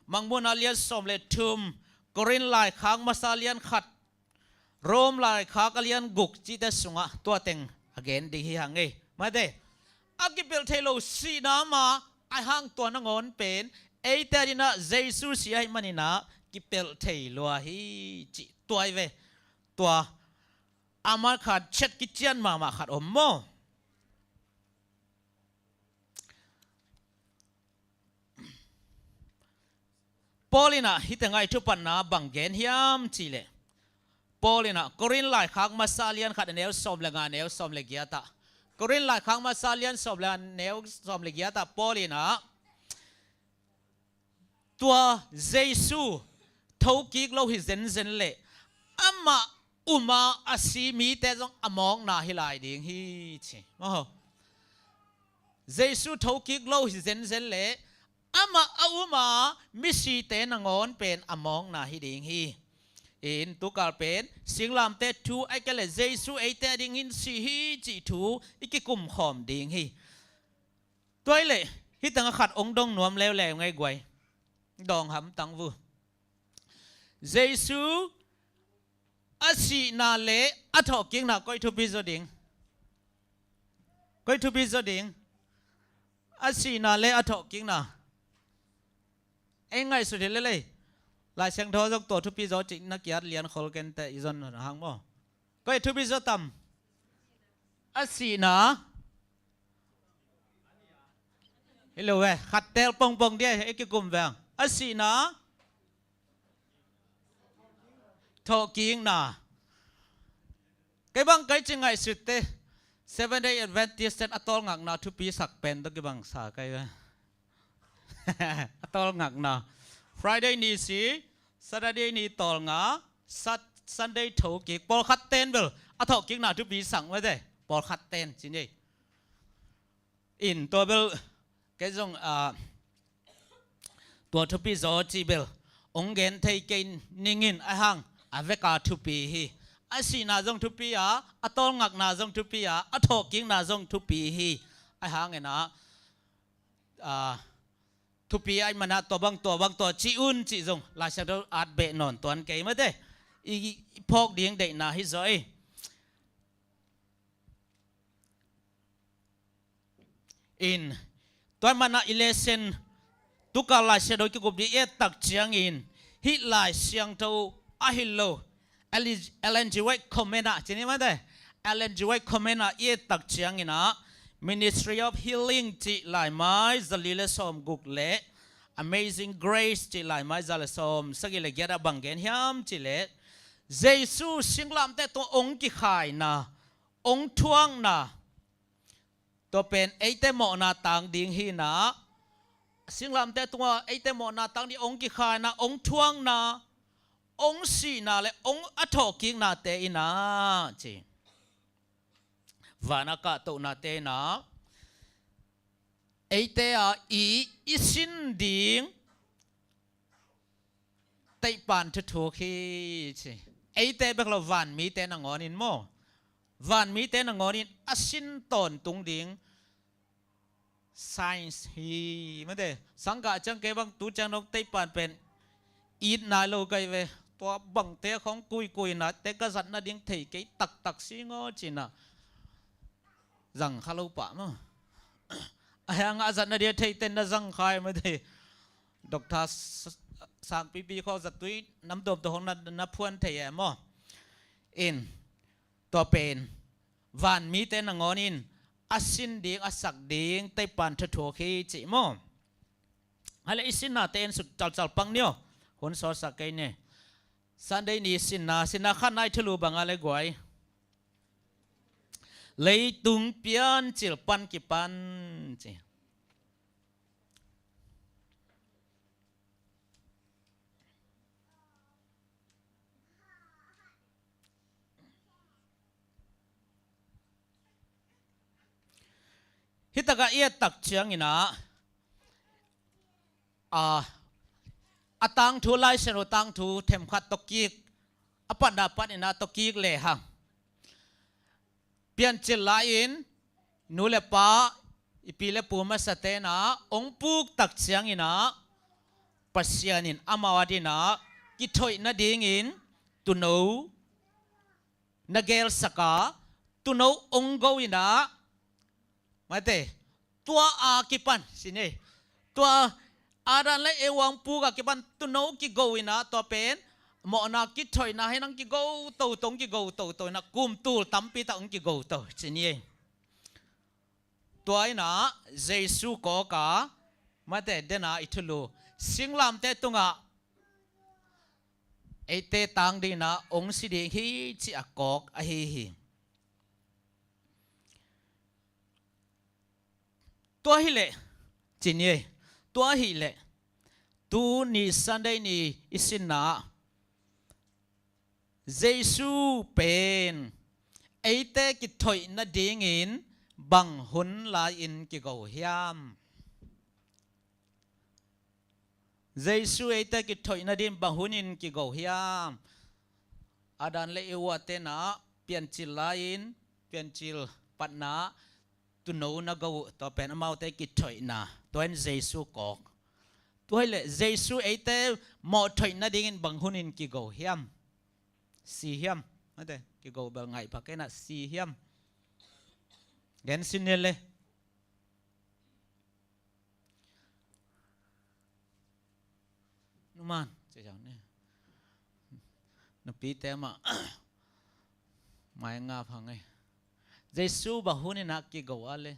Mangmuhna a lian sawm le thum, Korin laikhak masa lian khat, Rom laikhak a lian guk cihte sungah tua teng a gen ding hi hang ei. Mate, a kipelh thei lo sihna mah a hang tua nangawn pen eite dinah Jesu si ahi maninah kipelh thei lua hi cih tua ai ve. Tua a man khat chet kician mahmah khat om maw? Paul inah hite ngai thupatna bang gen hiam cih leh, Paul inah Korin laikhak masa lian khat a neu sawm le nga, neu sawm le giatah, Korin laikhak masa lian sawm le nga, neu sawm le giatah Paul inah tua Jesu thokik lo hi zenzen leh amah uma a si mite zong a mawkna hi lai ding hi ci. Maw? Jesu thokik lo hi zenzen leh amah a uma misite nangawn pen a mawkna hi ding hi. In tukal pen singlamteh thu ai kei leh Jesu eite dingin si hi cih thu i kikum khawm ding hi. Tua ai leh Hih tangah khat ong dong nuam leuleu ngei guai. Dawng hamtang vu. Jesu a sihna le a thawhkikna koi thupi zaw ding? Koi thupi zaw ding? A sihna le a thawhkikna. Ei ngaihsut hi lel ei. Lai Siangtho zong tua thupi zaw cih na kiat lian khol kei inteh i zon hang maw. Koi thupi zaw tam? A sihna. Hi lo ve, khat teel pongpong dia, ei kikum veng. A sihna. Thawhkikna. Kei bang kei ci ngaihsut teh, Seventh Day Adventist ten a tawlngakna thupi sak pen tawh kibang sa kei ve. A tawlngakna. Friday ni si, Saturday ni tawlnga, Sat-, Sunday thokik, pawlkhat ten bel a thawhkikna thupi sak mate. Pawlkhat ten ci ni. In tua bel kei zong, ah, tua thupi zaw cih bel ong gen thei kei ning in, ahang a veka thupi hi. A sihna zong thupi a, a tawlngakna zong thupi a, a thawhkikna zong thupi hi. Ahang ena, ah, thupi ahih mana tua bang, tua bang, tua ci un cih zong Lai Siangtho at beh nawn tuan kei mate. I, i phawk ding deihna hi zaw ei. In, tua mana i lesson, tukal Lai Siangtho kikup ding i et tak ciangin, hih Lai Siangtho a hi lo, Ellen G. White comment ah, ci ni mate, Ellen G. White comment ah i et tak ciangin ah, Ministry of Healing cih laimai zali le sawm guk le Amazing Grace cih laimai za le sawm sagih le giat ah bang gen hiam cih le, Jesu singlamteh tungah ong kikhaina, ong thuakna, tua pen eite mawhna tang ding hi na, singlamteh tungah eite mawhna tang ding ong kikhaina, ong thuakna, ong sihna le ong a thawhkiknate in ah ci. Van a kahtohnate in ah eite a i, i sin ding teihpan thuthuk hi ci. Eite bek lo, vanmite nangawn in maw? Vanmite nangawn in a sin tawntung ding science hi mate. Sangkah ciang kei bang tu ciang dong teihpan pen it nai lo kei ve. Tua bangte khong kuikui na te ka zat nading thei kei taktak si ngaw ci na. Zang kha lo pah maw. A hiang a zat nading a thei ten na zang khai mate. Doctor s-, sangpipi khong zat tui nam tuam tu hong na, na phuan thei e maw. In, tua pen vanmite nangawn in a sin ding, a sak ding teihpan thuthuk hi ci maw. Hale i sinnate en suk calcal pang ni aw. Hun sawlsak kei ni. Sunday ni sinna, sinna khatna i thulu bang a le guai. Leitung piancil pan kipan ci. Hih takah i et tak ciangin ah, a, a tangthu, Lai Siangtho tangthu themkhat tawh kik, a patna panin ah tawh kik lehang, piancil lai-in nu le pa, i pi le pu masate in ah ong puk tak ciangin ah, Pasian in amau adingin ah kithoih nadingin tuuno na gelsak a, tuuno ong go in ah, mate, tua a kipan ci ni. Tua Adam le Eva ong puk a kipan tuuno kigo in ah, tua pen mawhna kithoihna hi nang kigo toto, ong kigo toto in ah, kum tul tampi tak ong kigo to ci ni. Tua in ah Jesu kawk a, mate, den a i thulu, singlamteh tungah eite tang dingin ah ong si ding hi ci a kawk ahi hi. Tua hi leh ci ni ei. Tua hi leh tuni Sunday ni i sinna ah Jesu pen eite kithoih nadingin bang hun lai-in kigo hiam? Jesu eite kithoih nading bang hunin kigo hiam? Adam le Eva te in ah piancil lai-in, piancil patna tuuno na go uh, tua pen amaute kithoihna, tua in Jesu kawk. Tua hileh Jesu eite mawhthoih nadingin bang hunin kigo hiam? Si hiam? Mate, kigo bel ngaih pha kei na, si hiam? Gen sin ni le. Numan, ci zang ni. Nupite mah mai nga phang ei. Jesu bang hunin a kigo a le.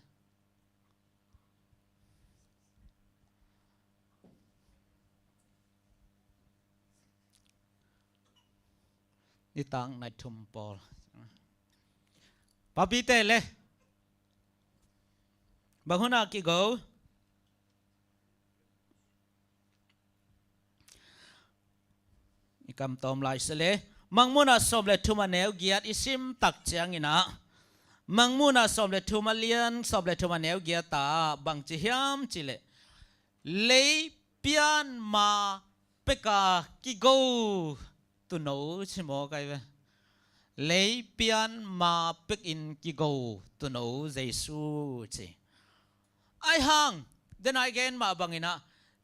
Nitak nai thum pawl. Papite le. Bang hun a kigo. I kam tawm lai se le. Mangmuhna sawm le thum a neu giat i sim tak ciangin ah, Mangmuhna sawm le thum a lian sawm le thum a neu giat ah bang ci hiam cih leh, lei pian ma pek a kigo tuuno ci mawk ai ve. Lei pian ma pek in kigo tuuno Jesu ci. Ai hang, den a i gen mah bangin ah,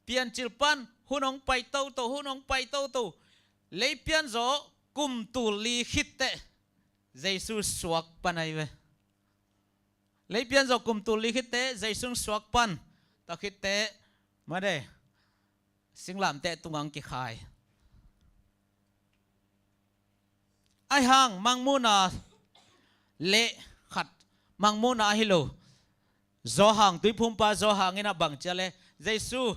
piancil pan hun hong pai toto, hun hong pai toto. Lei pian zaw kum tul li khit teh Jesu suak pan ai ve. Lei pian zaw kum tul li khit teh Jesu suak pan. Tua khit teh, mate, singlamteh tungah kikhai. Ai hang, Mangmuhna le khat, Mangmuhna ahi lo, Johan, tuiphumpa Johan in ah bang ci a le, Jesu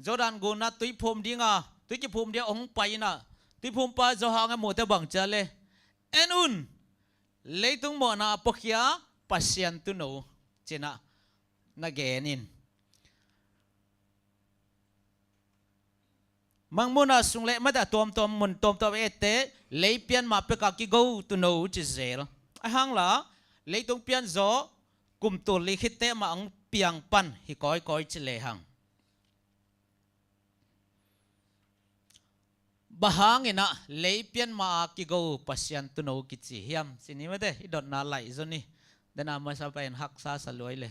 Jordan gun ah tuiphum ding a, tui kiphum ding a hong pai in ah, tuiphumpa Johan in a muh teh bang ci a le, en un, leitung mawhna a puakhia Pasian tuuno ci-in ah na gen in. Mangmuhna sung le mate, a tuamtuam mun tuamtuam et teh, lei pian ma pek a kigo tuuno ci zel. Ai hang la, leitung pian zaw kum tul li khit teh mah hong piang pan hi kawikawi ci lehang. Bang hangin ah lei pian ma a kigo Pasian tuuno kici hiam? Ci ni mate, i dotna laih zaw ni. Den a masa pen haksa sa lua ei le.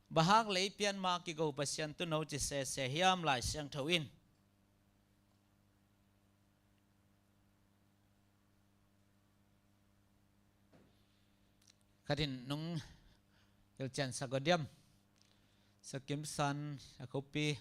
Bang hang lei pian ma a kigo Pasian tuuno ci sese hiam Lai Siangtho in? Khat in nung hilhcian sak aw diam. Sia Kim San, Sia Khup Pi.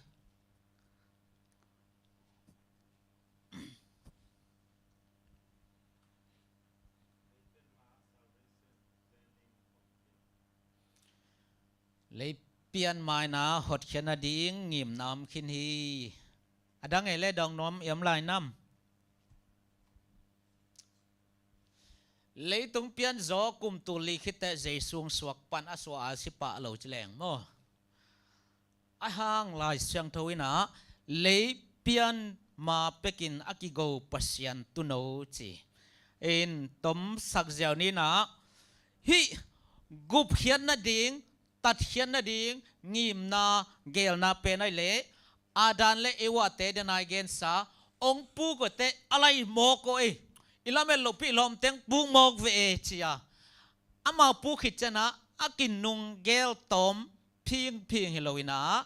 Lei pian ma in ah hotkhiat nading ngimna om khin hi. A dang ei le dawng nuam i om lai nam? Leitung pian zaw kum tul li khit teh Jesu hong suak pan, a suah a si pah lo ci leng maw. Ai hang Lai Siangtho in ah lei pian ma pek in a kigo Pasian tuuno ci. In tomsak ziau ni in ah, hih gupkhiat nading, tatkhiat nading ngimna, geelna pen ai le, Adam le Eva te den a i gensa, hong puk aw teh a lai mawk aw ei. I lamet lohpih lawm teng puk mawk ve e ci a. Amau puk khit ciang ah a kinunggel tawm phingphing hi lo in ah,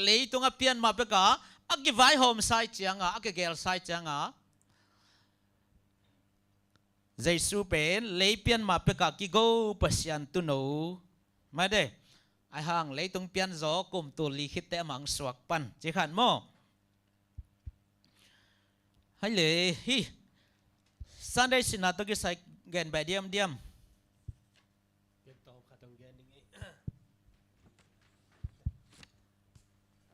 leitung a pian ma pek a, a kivaihawm sa i ciang ah, a kigel sa i ciang ah, Jesu pen lei pian ma pek a kigo Pasian tuuno. Mate, ai hang leitung pian zaw kum tul li khit teh amah hong suak pan ci khat maw. Hai le hi. Sunday sinna tawh kisai gen beh diamdiam. Gen tawm khat hong gen ding hi.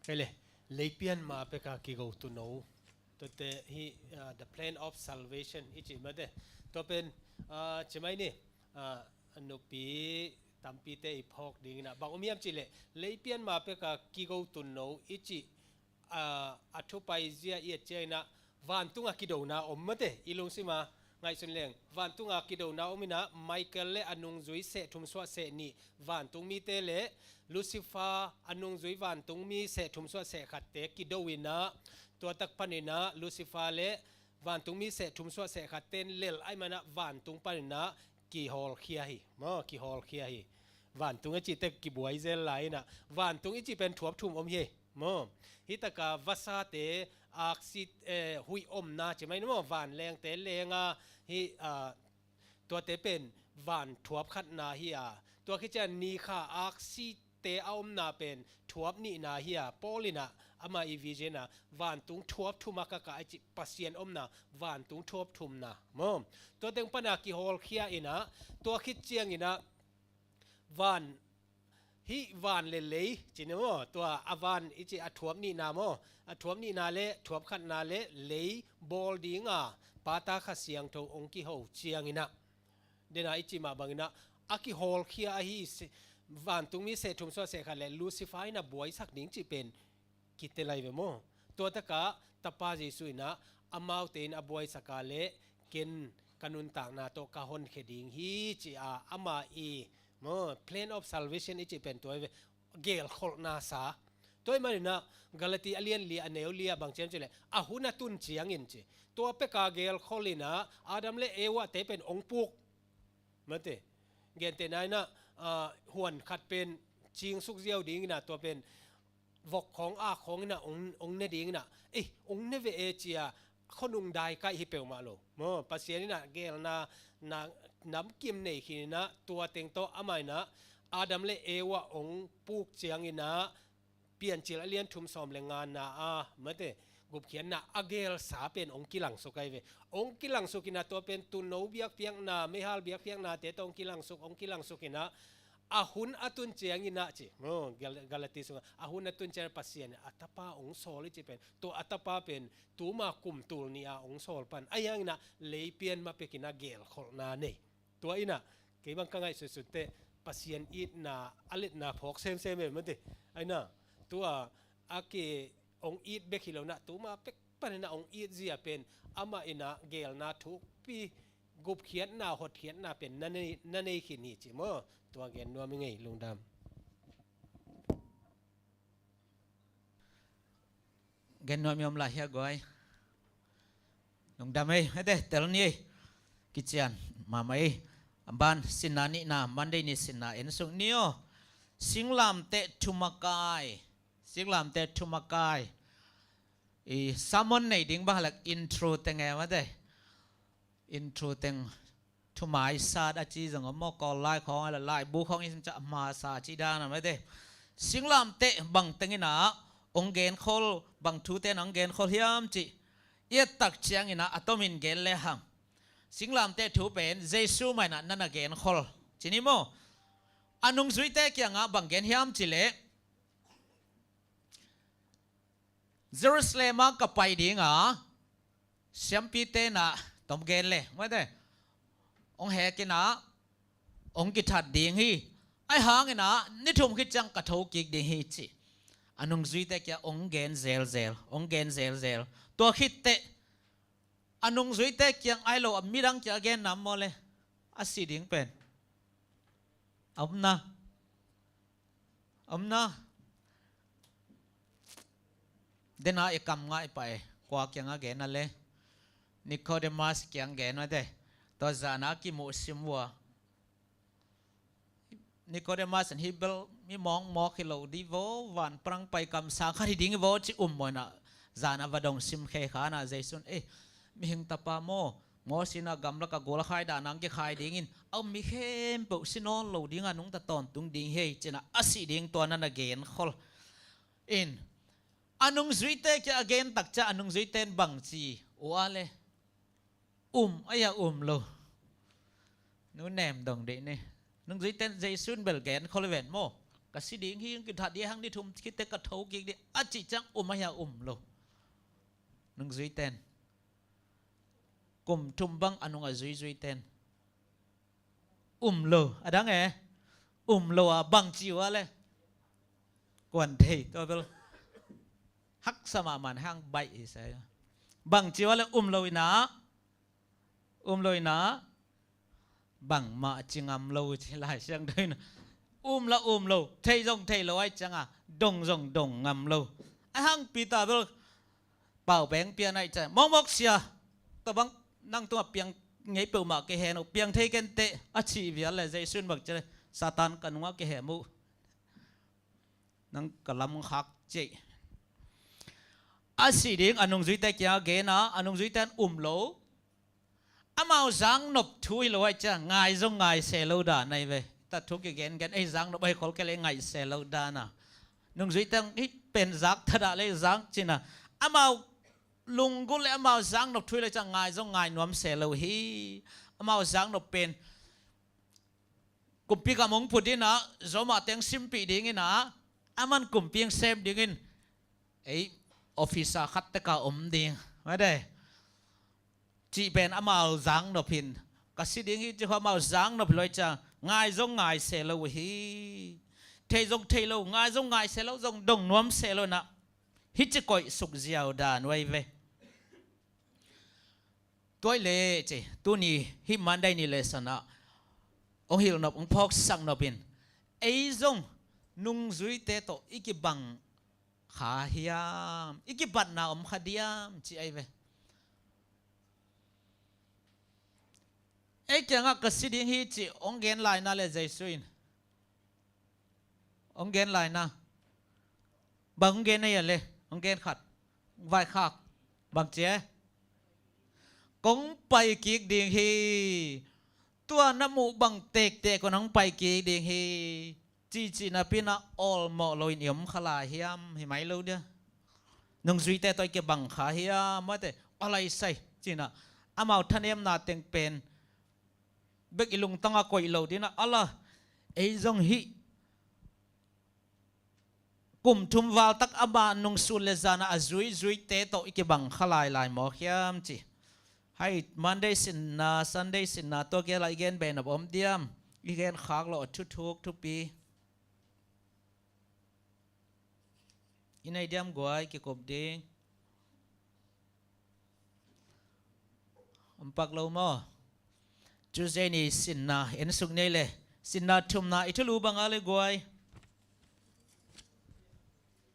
Hai le, lei pian ma pek a kigo tuuno. Tuate hi, ah, the plan of salvation i ci mate. Tua pen, ah, ci mai ni, ah, nupi tampite i phawk ding in ah bang om hiam cih leh, lei pian ma pek a kigo tuuno i cih, ah, a thupai zia i et ciang in ah, vantung a kidona om mate, i lungsim a ngaihsun leng. Vantung a kidona om in ah, Michael le a nungzui seh thum suah seh nih, vantung mite le Lucifer a nungzui vantung mi seh thum suah seh khatte kido in ah, tua tak pan in ah Lucifer le vantung mi seh thum suah seh khatte in lel ahih man ah vantung pan in ah kihawlkhia hi. Maw, kihawlkhia hi. Vantung i cih tek kibuai zel lai inah, vantung i cih pen thuap thum om hi. Maw, hih taka vasate aksi, eh, huih omna ci mai ni maw, vanlengte lenga hih, ah, tuate pen van thuap khatna hi a, tua khit ciang ni kha aksite a omna pen thuap nihna hi a, Paul inah ama i vision ah vantung thuap thum a ka kah a cih Pasian omna vantung thuap thumna maw. Tua teng pana kihawlkhia inah, tua khit ciang inah van, hih van le lei ci ni maw, tua a van i cih a thuap nihna maw, a thuap nihna le thuap khatna le lei bawl dinga pata Kha Siangtho hong kiho ciang inah, dena i cih mah bang inah a kihawlkhia ahi se-, vantungmi seh thum suah seh khat le Lucifer inah buaisak ding cih pen kite lai ve maw. Tua takah Tapa Jesu inah amaute in a buaisak a le ken ka nuntakna tawh ka honkhia ding hi ci a, ama i maw, plan of salvation i cih pen tua hi ve, gelkholhna sa. Tua ahih maninah Galati a lian li a neu li ah bang ci hiam cih leh, a hun a tun ciangin ci. Tua peka gelkholh inah Adam le Eva te pen hong puk. Mate. Gentehna inah, ah, huan khat pen cingsuk ziau ding inah tua pen vok khawng, ak khawng inah hong, hong ne ding inah, ei, hong ne ve e ci a, khuanung dai kaih hi peuhmah lo. Maw, Pasian inah gelna, na, namkim nei khin inah tua teng tawh amah inah Adam le Eva hong puk ciang inah Piancil a lian thum sawm le ngana a, mate, gupkhiatna a gelsa pen hong kilangsuk ahi ve. Hong kilangsuk inah tua pen tuuno biakpiakna, meihal biakpiaknate tawh hong kilangsuk, hong kilangsuk inah a hun a tun ciang inah ci. Maw, Gal-, Galati sungah a hun a tun ciang Pasian a tapa hong sawl i cih pen, tua a tapa pen tuma kum tul nih a hong sawl pan. Ahi hang inah lei pian ma pek inah gelkholhna nei. Tua inah kei bang ka ngaihsutsutte Pasian itna a letna phawk semsem e mate. Ahi inah tua a ki hong it bek hi lo inah tuma pek pan inah hong it zia pen amah inah gelna thukpi, gupkhiatna, hotkhiatna pen na nei, na nei khin hi ci maw. Tua gen nuam i ngei, lungdam. Gen nuam i om lai hia guai. Lungdam ei, hete, tel ni ei. Kician mahmah ei. A ban sinna nihna, Monday ni sinna en suk ni aw. Singlamteh thumakai. Singlamteh thumakai. I sermon nei ding bang halak intro teng e mate. Intro teng thumaisat a ci zong om maw, Kawl lai khawng a la laibu khawng i sim ciang masa a ci dan a mate. Singlamteh bang teng inah hong genkhol, bang thute na hong genkhol hiam cih i et tak ciang inah a tomin gen le hang. Singlamteh thu pen Jesu mah inah na na genkhol ci ni maw. A nungzuite kiangah bang gen hiam cih leh, Jerusalem ah ka pai ding a, siampite na tom gen le, mate, hong hek inah hong kithat ding hi. Ahi hang inah ni thum khit ciang ka tho kik ding hi ci. A nungzuite kiang hong gen zelzel, hong gen zelzel. Tua khit teh a nungzuite kiang ahi lo a midang kiang a gen nam maw le, a si ding pen a om na. Om na. Dena i kam ngai pai, kua kiang a gen a le. Nicodemus kiang gen mate. Tua zana kimuh sim vua. Nicodemus in hi bel mi mawkmawk hi lo di vo, van parang pai kamsang khat hi ding hi vo ci um maw inah. Zana va dong sim khekha inah Jesu in, eh, mihing tapa maw, Moses inah gamlak a gul a khai dan a hong kikhai dingin a um mi khempeuh si nawn lo ding a nungta tawntung ding hi ei ci inah a sih ding tua na na genkhol. In, a nungzuite kiang a gen tak ciang a nungzuite in bang ci uh a le, um a hia um lo? Nu nem dong deih ni. Nungzuite in Jesu in bel genkhol hi ven maw. Ka si ding hi, kithat ding hang ni thum khit teh ka tho kik ding a cih ciang um a hia um lo? Nungzuite in. Kum thum bang a nung a zuizuite in. Um lo, a dang e. Um lo a bang ci uh a le. Kuan thei tua bel. Haksa mahmah hang baih hi sai. Bang ci uh a le um lo inah. Um lo inah. Bangmah ci ngam lo ci Lai Siangtho inah. Um la um lo, thei zong thei lo ahi cianga, dong zong dong ngam lo. Ahi hang Peter bel pau beng pian ahi ciang, mawkmawk sia, tua bang nang tungah piang ngei peuhmah kei hen uh, piang thei kenteh a cih vial le Jesu in bang ci le, Satan ka nungah kihem uh. Nang ka lam khak cih. A sih ding a nungzuite kiangah gen a, a nungzuite in um lo. Amau zaknop thu hi lo ahih ciang ngai zong ngai se lo dan ahi ve. Tua thu kigengen, ei zaknop ahi khol kei leh ngai se lo dan a. Nungzuite in hih pen zak thadah leh zak cihna. Amau lunggulh leh amau zaknop thu hi lo ahih ciang ngai zong ngai nuam se lo hi. Amau zaknop pen kumpi gam hong phut in a, Roma teng simpih ding in a, aman kumpi hong sem ding in, ei officer khat tek a om ding. Mate. Cih pen amau zaknop hi in, ka si ding hi cih khawng amau zaknop hi lo ahih ciang ngai zong ngai se lo uh hi. Thei zong thei lo, ngai zong ngai se lo, zong dong nuam se lo in a, hih ci koih suk ziau dan uh ahi ve. Tua ahih leh ci, tuni hih Monday ni lesson ah hong hilhnop, hong phawksak nop in, ei zong nungzuite tawh i kibang kha hiam, i kibatna om kha diam cih ahi ve. Ei kiangah ka si ding hi cih hong gen lai na leh Jesu in, hong gen lai na. Bang hong gen na hia leh, hong gen khat. Vaikhak. Bang ci e? Kong pai kik ding hi. Tua na muh bang tektek un hong pai kik ding hi. Cihcih napi in a awlmawh lo in i om kha lai hiam, hi mai lo dia. Nungzuite tawh i kibang kha hiam, mate, a lai sai. Cih in a, amau thanemna teng pen bek i lungtang ah koih lo ding in a, a la, ei zong hih kum thum val tak a ban nung sun leh zan a zuizuite tawh i kibang kha lailai mawk hiam ci. Hih Monday sinna, Sunday sinna tua gel a i gen behnop om diam? I gen khak lo a thuthuk thupi. I nei diam guai, kikup ding. Om pak lo maw? Tuesday ni sinna en suk ni ei leh. Sinna thumna i thulu bang a leh guai.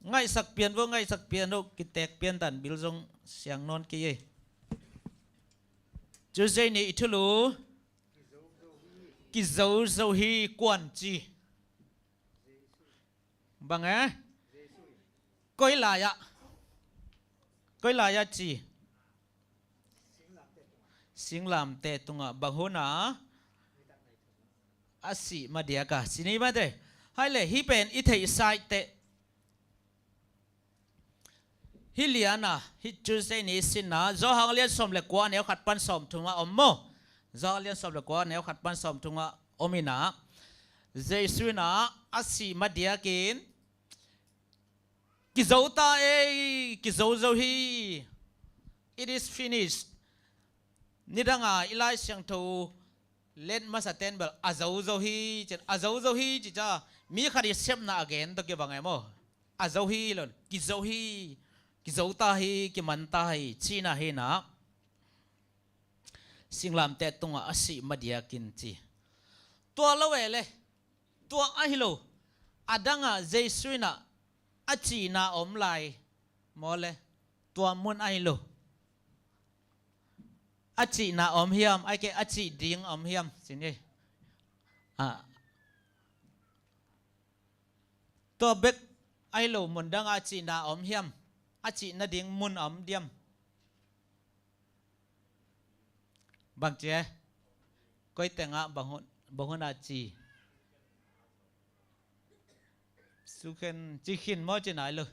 Ngaihsak pian vo, ngaihsak pian vo, kitek pian dan bil zong siang nawn kei ei. Tuesday ni i thulu. Kizozo hi, kuan ci. Bang e? Koi lai ah. Koi lai ah ci. Singlamteh tungah. Bang hun a? A sih ma diak a. Ci ni mate. Hih leh hih pen i theihsa teh. Hih lian a, hih Tuesday ni sinna, Johan a lian sawm leh kua, a neu khat pan sawmthum ah om maw? Johan a lian sawm leh kua, a neu khat pan sawmthum ah om in a, Jesu in a, a sih ma diak in, kizo ta ei, kizozo hi. It is finished. Nidang a i Lai Siangtho let masa ten bel a zozo hi ci, a zozo hi ci ciang mi khat i sepna a gen tawh kibang e maw? A zo hi lo, kizo hi, kizo ta hi, kiman ta hi cihna hi in a, singlamteh tungah a sih ma diak in ci. Tua lo e leh, tua ahi lo, a dang a Jesu in a, a cihna om lai maw leh, tua mun ahi lo. A cihna om hiam, ahih kei leh a cih ding om hiam, ci ni. A, tua bek ahi lo, mun dang a cihna om hiam, a cih nading mun om diam? Bang ci e? Koi teng ah bang hun, bang hun a ci? Sukhen, ci khin maw, ci nai lo.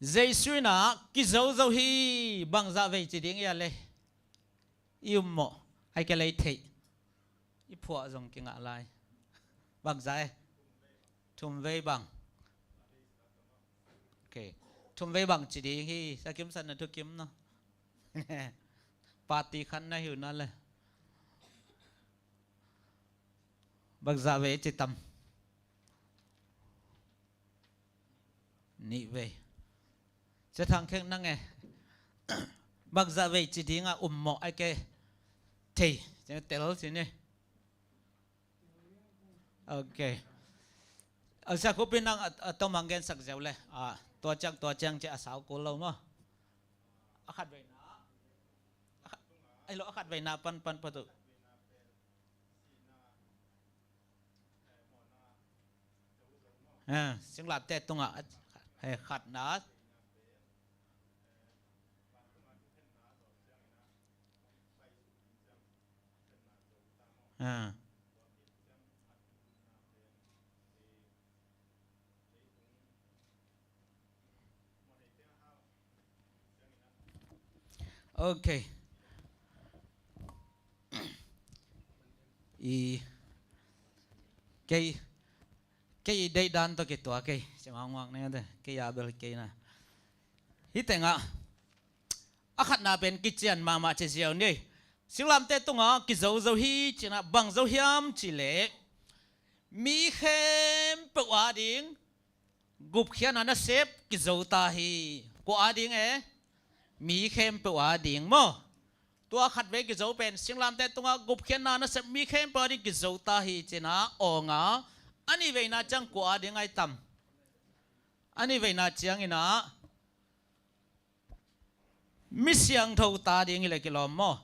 Jesu in a, kizozo hi, bangzah vei ci ding hia leh? I um mawh, ahih kei leh i theih. I phuah zong kingah lai. Bangzah e? Thum vei bang. Ok. Thum vei bang ci ding hi, sa kim san na thu kim na. Party khan na hi uh na leh. Bangzah vei ci tam? Nih vei. Sia Thang Khek nang e. Bangzah vei ci ding a um mawh, ahih kei leh thei, tel ci ni. Ok. A, Sia Khup in nang a, a tom hong gensak ziau leh. A, tua ciang, tua ciang ci a sau kul lo maw? A khat vei na. A khat, a Ei lo, a khatveina pan pan phot uh. Ah, singlamteh tungah, eh, khatna. Ah. Ok. I, kei, kei i deihdan tawh kituak kei. Sim hang uak ne te. Kei a bel kei na. Hih tengah a khatna pen kician mahmah ci ziau ni. Singlamteh tungah kizo zo hi ci-in ah, bang zo hiam cih leh, mi khempeuh ading gupkhiatna nasep kizo ta hi. Kua ading e? Mi khempeuh ading maw. Tua khatvei kizo pen singlamteh tungah gupkhiatna nasep mi khempeuh ading kizo ta hi ci-in ah awng a, a nihveina ciang kua ading ai tam? A nihveina ciangin ah mi siangtho ta ding hi leh kilawm maw.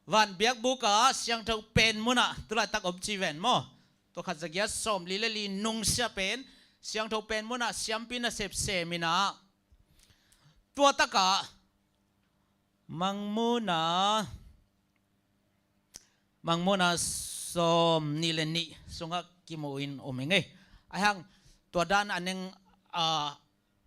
Van biakbuk ah siangtho pen munah tulaitak om ci ven maw. Tua khat zagiat sawmli le li nungsia pen siangtho pen munah siampi nasep sem in ah, tua takah Mangmuhna, Mangmuhna sawmnih le nih sungah kimu in um hi ngei. Ahi hang tua dan a neng, a,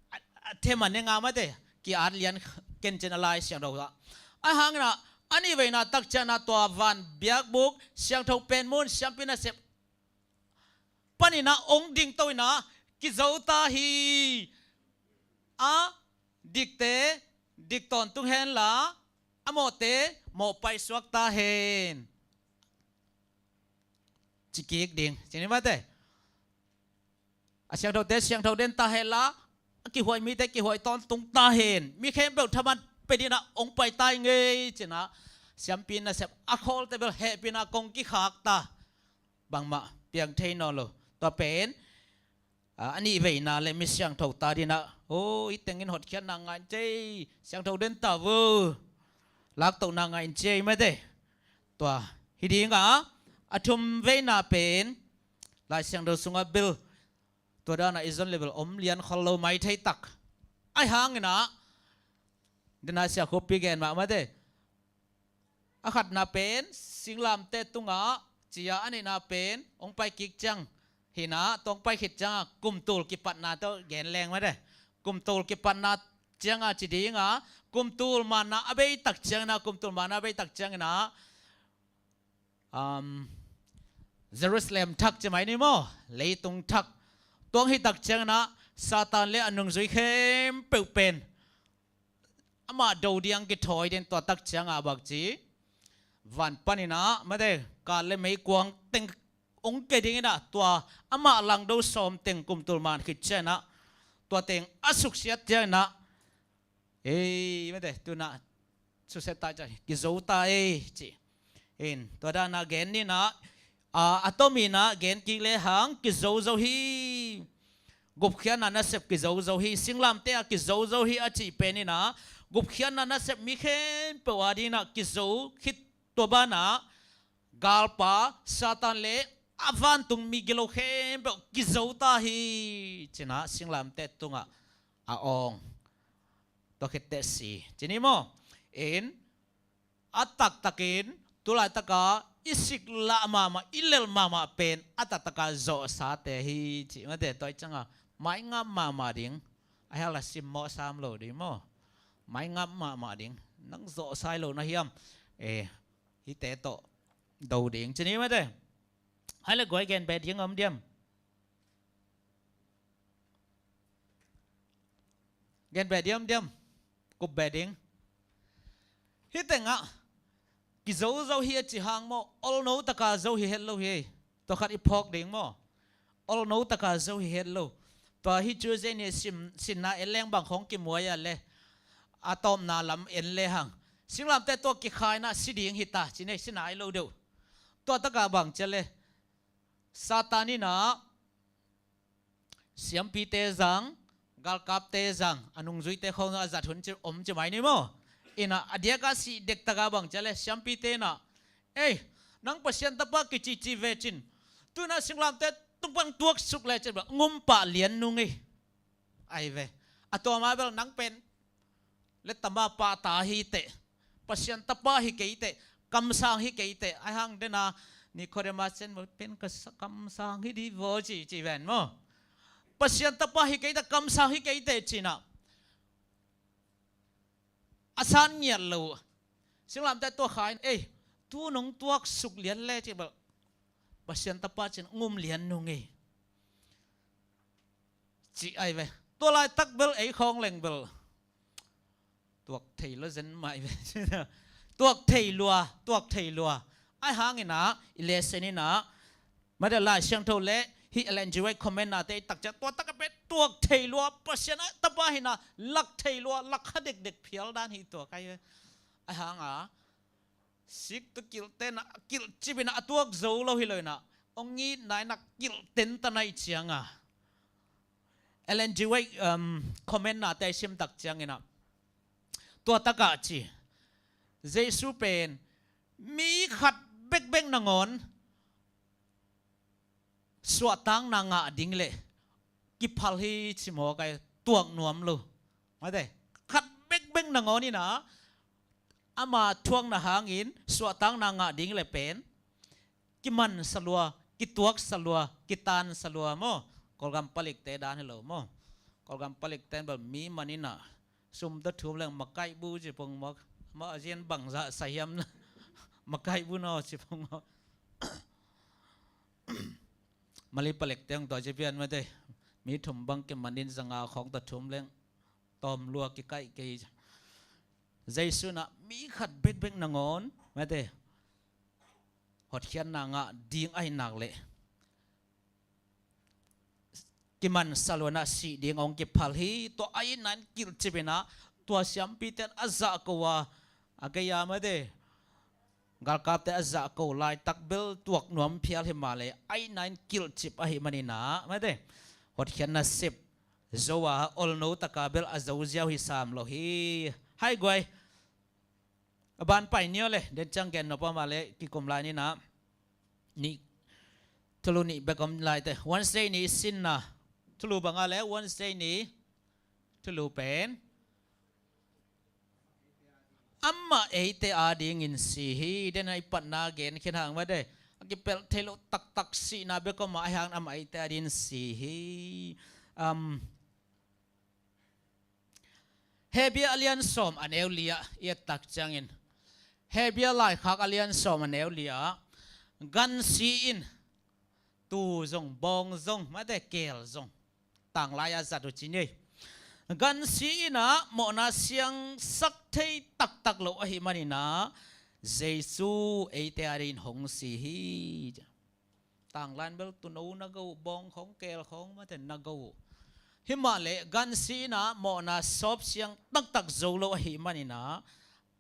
a, a them a neng a mate, ki-at lian kencin a Lai Siangtho ah. Ahi hangin ah a nihveina tak ciangin ah tua van biakbuk siangtho pen mun siampi nasep panin ah ong dingto in ah kizo ta hi. A dikte dik tawntung hen la, a mawhte mawh paisuak ta hen, ci kik ding. Ci ni mate. A siangthote siangtho den ta hen la, a kihuai mite kihuai tawntung ta hen. Mi khempeuh thaman pia dingin ah ong pai ta hi ngei ci-in ah siampi nasep a khawlte bel hehpihna kong kikhak ta. Bangmah piang thei nawn lo. Tua pen a, a nihveina le mi siangtho ta dingin ah, o, i tengin hotkhiatna ngah in ci ei, siangtho den ta vo, laktohna ngah in ci ei mate. Tua hi ding a, a thumveina pen Lai Siangtho sungah bel tua dan a i zon le bel om lian khol lo maithei tak. Ahi hangin ah, den a sia khuapi gen mah mate. A khatna pen singlamteh tungah ci a, a nihna pen ong pai kik ciang hi in ah, tua ong pai khit ciangah kumtul kipatna tawh gen leng mate. Kumtul kipatna ciangah ci ding a, kumtul manna a bei tak ciangin ah, kumtul manna a bei tak ciangin ah, um, Jerusalem thak ci mai ni maw, leitung thak. Tua ong hi tak ciangin ah Satan le a nungzui khempeuh pen amah do ding kithawi den. Tua tak ciangah bang ci, van panin ah mate, kal le meikuang teng ong ke dingin ah, tua amah langdo sawm teng kumtul man khit ciangin ah, tua teng a suksiat ciangin ah, ei mate, tu-in ah suksiat ta ciang kizo ta ei ci. In, tua dan a gen ni in ah, a, a tomin ah gen kik lehang kizo zo hi. Gupkhiatna nasep kizo zo hi, singlamteh ah kizo zo hi a cih pen in ah, gupkhiatna nasep mi khempeuh a dingin ah kizo khit, tua banah galpa Satan le a vantung migilo khempeuh kizo ta hi ci-in ah singlamteh tungah a awng. Tua khit teh si ci ni maw. In, a taktakin, tulaitaka i siklah mahmah, i lelh mahmah pen a taktakah zawhsate hi ci mate. Tua i ciangah maingap mahmah ding. A hel a simmawh sam lo ding maw. Maingap mahmah ding. Nang zawhsa hi lo na hiam? Eh, hihte tawh do ding ci ni mate. Hai le guai, gen beh ding om diam? Gen beh diam diam. Kup beh ding. Hih tengah kizo zo hi a ci hang maw, olno taka zo hi het lo hi. Tua khat i phawk ding maw. Olno taka zo hi het lo. Tua hi cu zei ni sim, sinna en leng bang khong kimuai a le, a tawpna lam en lehang, singlamteh tua kikhaina si ding hi ta ci nei, sinna ai lo deuh. Tua taka bang cia le, Satan in ah siampite zang, galkapte zang, a nungzuite khong a zat hun ci, om ci mai ni maw. Inah a diaka sih dektak a bang ci a le siampite inah, ei, nang Pasian tapa kicici ve cin, tu inah singlamteh tung pan tuaksuk le cin bel ngum pah lian nung ei. Ai ve. A tua ma bel nang pen le tama pahta hi teh, Pasian tapa hi kei teh, kamsang hi kei teh, ai hang dena Nicodemus cen maw pen ka sa-, kamsang hi di vaw ci, ci ven maw. Pasian tapa hi kei teh, kamsang hi kei teh cinah a san ngiat lo. Singlamteh tua kha in, ei, tu nong tuaksuk lian le ci bel Pasian tapa cin ngum lian nung ei. Ci ai ve. Tua laitak bel ei khawng leng bel tuak thei lua zen mai ve. Tuak thei lua, tuak thei lua. Ai hang inah i lesson inah, mate Lai Siangtho le hih Ellen G White comment nate i tak ciang tua tak a pen tuak thei lua, Pasian a tapa hi inah lak thei lua, lak kha dekdek phial dan hi tua kai ve. Ai hang a sik tu kilhte inah kilhcip inah a tuak zo lo hi lo inah ong itna inah kilhten ta nai cianga Ellen G White, um, comment nate i sim tak ciang inah tua takah ci, Jesu pen mi khat bekbek nangawn suahtakna ngah ding le kiphal hi ci maw kai, tuak nuam lo. Mate, khat bekbek nangawn inah ama thuakna hangin suahtakna ngah ding le pen kimansa lua, kituaksa lua, kitansa lua maw. Kawlgam palikte dan hi lo maw. Kawlgam palikte bel mi man inah sum tawh thum leng makaihbu ci pong maw. Maw a zian bangzah sa hiam na. Makaihbu naw ci pong maw. Mali palek teng tua ci pian mate. Mi thum bang kimanin zanga khawng tawh thum leng tawm lua kikaih kei. Jesu inah mi khat bekbek nangawn mate hotkhiatna ngah ding ahi nak leh kimansa lua inah sih ding hong kiphal hi. Tua a itna in kilhcip inah tua siampite in a zahko a, a gei a mate galkapte a zahko laitak bel tuak nuam phial hi mah leh a itna in kilhcip ahih man inah mate hotkhiatna sep zo a olno taka bel a zo ziau hi sam lo hi. Hai guai. A ban pai ni aw le, den ciang gen nop a mah le kikum lai ni na. Nih, thulu nih bek om lai teh. Wednesday ni sinna. Thulu bang a le Wednesday ni. Thulu pen amah eite adingin si hi. Den a i patna gen khin hang mah de. A kipelh thei lo taktak sihna bek om a, ahi hang amah eite adingin si hi. Um, Hebru a lian sawm a neu li ah i et tak ciangin, Hebru laikhak a lian sawm a neu li ah, gansi in, tuu zong, bawng zong, mate keel zong, tanglai a zat uh ci ni. Gansi in ah mawhna siangsak thei taktak lo ahih manin ah, Jesu eite adingin hong si hi. Tanglai in bel tuuno na go uh, bawng khawng keel khawng mate na go uh. Hi mah leh gansi in ah mawhna sawp siang taktak zo lo ahih manin ah,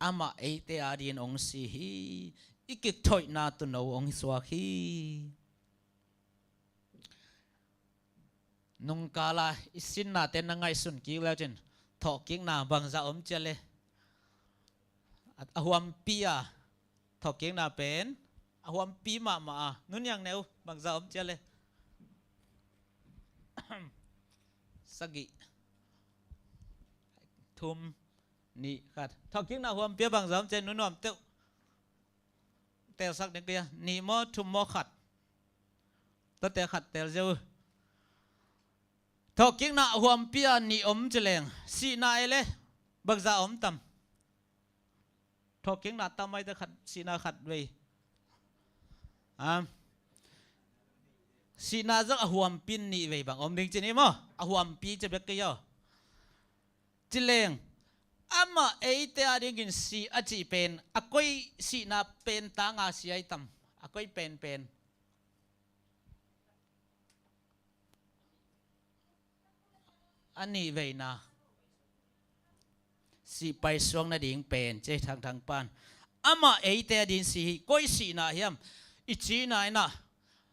amah eite adingin hong si hi. I kikthoihna tuuno hong suak hi. Nungkal a i sinnate na ngaihsun kik leu cin, thawhkikna bangzah om cia le? A, a huampi a, thawhkikna pen a huampi mahmah a, nuniang neu bangzah om cia le? Sagih, thum, nih, khat. Thawhkikna huampi a bangzah om cia, nunuam teuh. Telsak ding kei a, nih maw, thum maw, khat. Tuate khat tel ziau. Thawhkikna a huampi a nih om ci leng, sihna ei le bangzah om tam? Thawhkikna tam ai te khat, sihna khat vei. A, sihna zong a huampi in nih vei bang om ding ci ni maw? A huampi ci bek kei aw. Ci leng, amah eite adingin si a cih pen a koi sihna pen tanga si ai tam? A koi penpen? A nih veina. Sih paisuak nading pen ci ei, Thangthang pan. Amah eite adingin si hi. Koi sihna hiam? I cihna in ah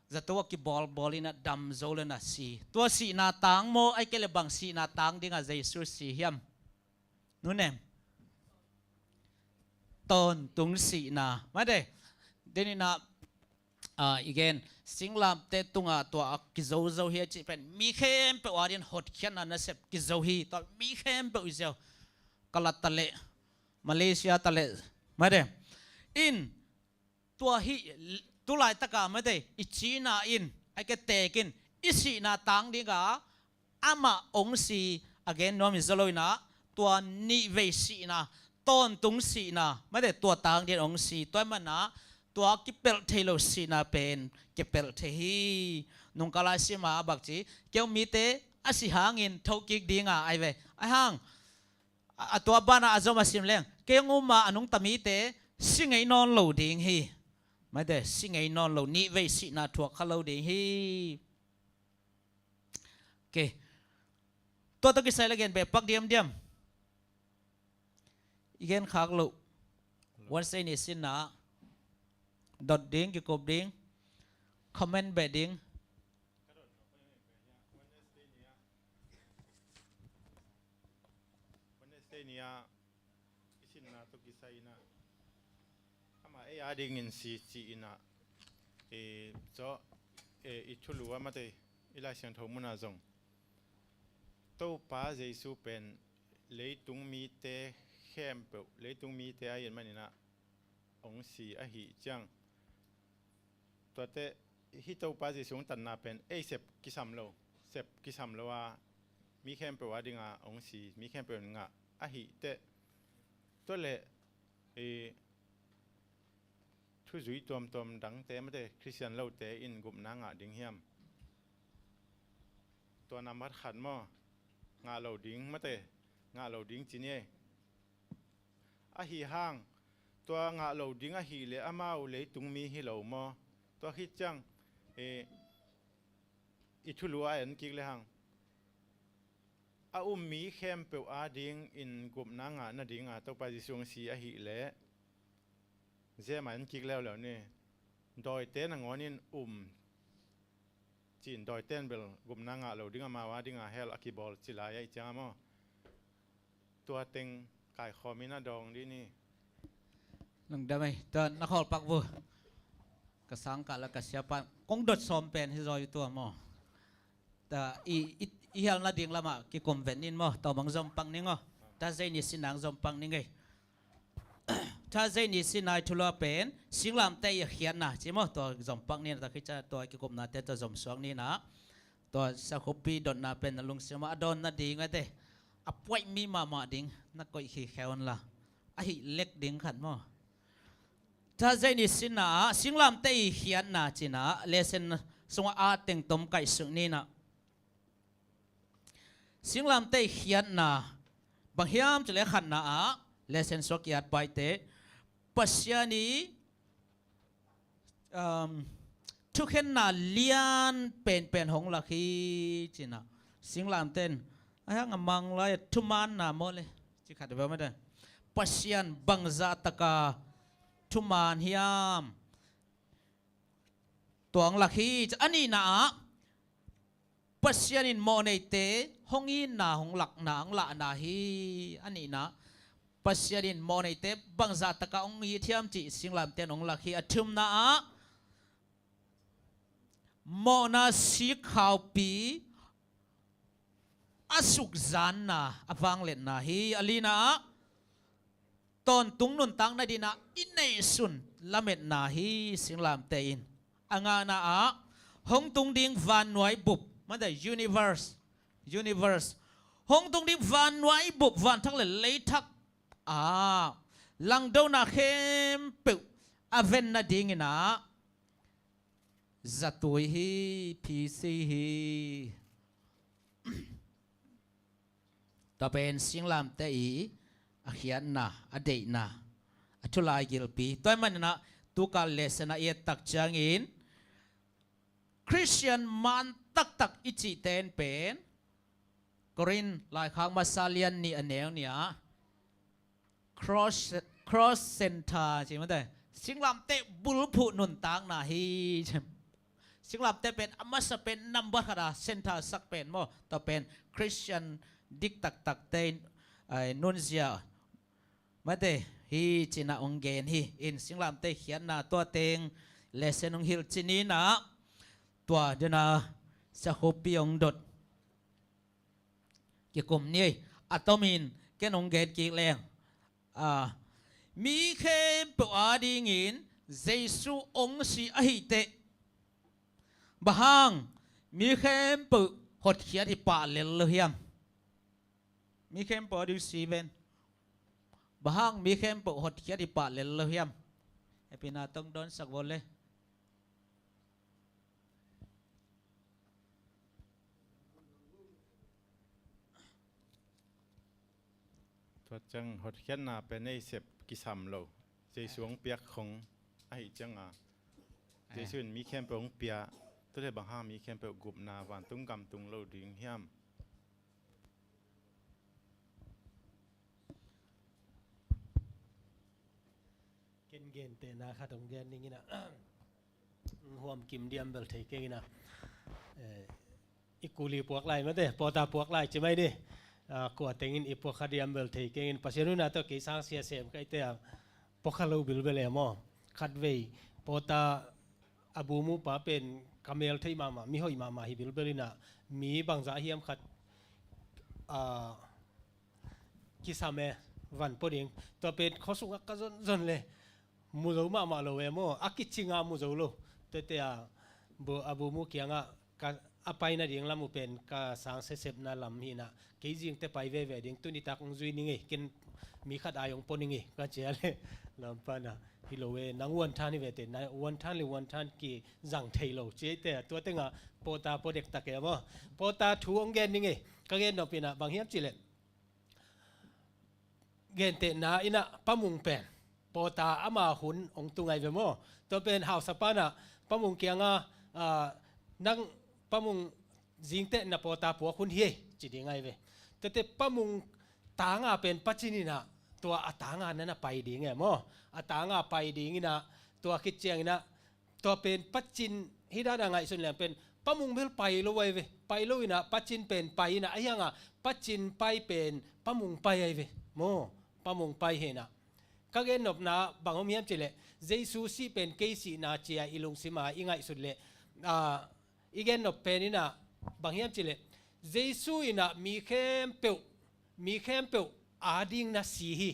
zato a kibawlbawl in ah dam zo le na si. Tua sihna tang maw, ai kei le bang sihna tang ding a Jesu si hiam? Nunem. tawntung sihna. Mate, deninah, ah, i gen, singlamteh tungah tua a kizozo hi a cih pen mi khempeuh adingin hotkhiatna nasep kizo hi. Tua mi khempeuh i ziau, Kalat ta leh, Malaysia ta leh, mate, in tua hi, tulaitaka mate, i cina in, a ke tekin, i sihna tang dinga, amah ong si a gen nuam hi zaw loinah, tua nihvei sihna, tawntung sihna, mate, tua tang dingin ong si, tua manah, tua kipelh thei lo sihna pen kipelh thei hi. Nungkala sima a bak ci, keu mite a si hangin thokik dinga ai ve. Ai hang, a, a tua banah a zom a sim leng, keng uma a nungta mite si ngei nawn lo ding hi. Mate, si ngei nawn lo, nihvei sihna thuak kha lo ding hi. Okay. Tua tawh kisai la gen beh pak diamdiam. I gen khak loh. Wednesday ni sinna dot ding, kikup ding, comment beh ding. Wednesday ni-a i sinna tawh kisai inah, amah ei adingin si ci-inah, e, cawh, e, i thulu a mate, i Lai Siangtho munah zong Topa Jesu pen leitung mite khempeuh, leitung mite a it maninah ong si ahih ciang, tuate hih Topa Jesu hong tanna pen ei sep kisam lo, sep kisam lo a, mi khempeuh a dinga ong si, mi khempeuh in ngah ahih teh, tua leh, e, thuzui tuamtuam dangte mate, Khristian lote in gupna ngah ding hiam? Tua nambat khat maw, ngah lo ding mate, ngah lo ding ci ni ei. Ahi hang, tua ngah lo ding ahih leh amau leitung mi hi lo maw? Tua khit ciang, e, i thulu a en kik le hang, a um mi khempeuh adingin gupna ngah nadinga Topa Jesu hong si ahih leh, zema en kik leuleu ni. Dawite nangawnin um ci-in, dawite in bel gupna ngah lo ding, amau a dinga hell a kibawl ci lai ahih cianga maw? Tua teng kaikhawmin a dawng dih ni. Lungdam ei, tua na khawl pak bu. Ka sangkah la ka siapa kong dot sawm pen hi zaw tua maw? Ta i, i, i hial nading lamah kikum ven in maw? Tua bang zom pak ning aw. Thursday ni sinna zom pak ning ei. Thursday ni sinna i thulu a pen singlamteh i a khiatna ci maw? Tua zom pak ning, ta khica tua i kikupnate tua zom suak ninah. Tua sakhupi dotna pen na lungsim ah a dawn nading a te, a puaih mi mahmah ding na koih khikhe unla, ahi lek ding khat maw? Thursday ni sinna ah singlamteh i khiatna cinah lesson sungah a teng tom kaihsuk ninah. Singlamteh i khiatna bang hiam cih leh khatna ah lesson sungah ki-at paite, Pasian i um, thukhenna lian penpen hong lak hi cinah. Singlamteh in a hiang a mang lai a thumaanna maw le, ci khat ve mate. Pasian bangzah taka thumaan hiam, tua hong lak hi. A nihna ah Pasian in mawhneite hong itna hong lakna, hong lahna hi. A nihna, Pasian in mawhneite bangzah taka hong it hiam cih singlamteh in hong lak hi. A thumna ah mawhna sikkhaupi a sukzanna, a vangliatna hi. A lina ah tawntung nuntak nadinah i neihsun lametna hi singlamteh in. A ngana ah hong tung ding vannuai bup, mate, universe, universe, hong tung ding vannuai bup, vanthak le leithak ah langdona khempeuh a ven nadinginah zatui hi, phisi hi. Tua pen singlamteh i a khiatna, a deihna, a thulai gilpi. Tua ahih maninah tukal lesson ah i et tak ciangin Khristian man taktak i cihte in pen Korin laikhak masa lian nih a neu nih ah cross, cross center ci mate. Singlamteh bulphuh nuntakna hi. Singlamteh pen a masa pen number khat a center sak pen maw? Tua pen Khristian dik taktakte in, ai, nunzia mate, hi ci-in ah hong gen hi. In singlamteh khiatna tua teng lesson hong hilh ci-in ah tua dena sakhupi hong dot kikum ni ei. A tomin ken hong gen kik leng, a, mi khempeuh adingin Jesu hong si ahih teh, bang hang mi khempeuh hotkhiat hi pah lel lo hiam? Mi khempeuh ading si ven. Bang hang mi khempeuh hotkhiat hi pah lel lo hiam? Hehpihna tawh hong dawnsak vua le. Tua ciang hotkhiatna pen ei sep kisam lo. Jesu hong piak khong ahih cianga, Jesu in mi khempeuh hong pia. Tua leh bang hang mi khempeuh gupna vantung gam tung lo ding hiam? Ken gentehna khat hong gen ning in ah, huam kim diam bel thei keng in ah, eh, i kuli puak lai mate, pawta puak lai ci mai ni. Ah, kua tengin i puak kha diam bel thei keng in, Pasian huhna tawh kei sang sia sem ka hih teh a, puak kha lo bilbel e maw. Khatvei pawta a bu mu pa pen ka mel theih mahmah, mi hoih mahmah hi bilbel in ah, mi bangzah hiam khat, ah, kisam e, van pua ding. Tua pen khuasungah ka zonzon leh mu zo mahmah lo e maw, a kicinga mu zo lo. Tuate a bu, a bu mu kiangah ka, a pai nading lam uh pen ka sang sesepna lam hi in ah, kei zingte pai veve ding, tuni tak hong zui ning ei, ken mi khat ai hong pua ning ei ka ci a leh, lampa in ah, hi lo e, nang uanthan hi ve teh, nang uanthan leh uanthan kizang thei lo ci ei teh a, tua tengah pawta pua dektak e maw. Pawta thu hong gen ning ei. Ka gen nop in ah bang hiam cih leh, gentehna in ah Pa Mung pen pawta ama hun hong tung ai ve maw. Tua pen hausapa in ah Pa Mung kiangah, ah, nang Pa Mung zingteh na pawta puak hun hi ei ci ding ai ve. Tuate Pa Mung tanga pen Pa Cin in ah tua a tanga na na pai ding e maw. A tanga pai ding in ah tua khit ciangin ah tua pen Pa Cin hih dan a ngaihsun leng pen Pa Mung bel pai lo ai ve. Pai lo in ah Pa Cin pen pai in ah, ahi hangah Pa Cin pai pen Pa Mung pai ai ve maw. Pa Mung pai hi in ah. Ka gen nopna bang om hiam cih leh, Jesu sih pen kei sihna ci a i lungsim a i ngaihsut leh, ah, i gen nop pen in ah bang hiam cih leh, Jesu in ah mi khempeuh, mi khempeuh ading na si hi.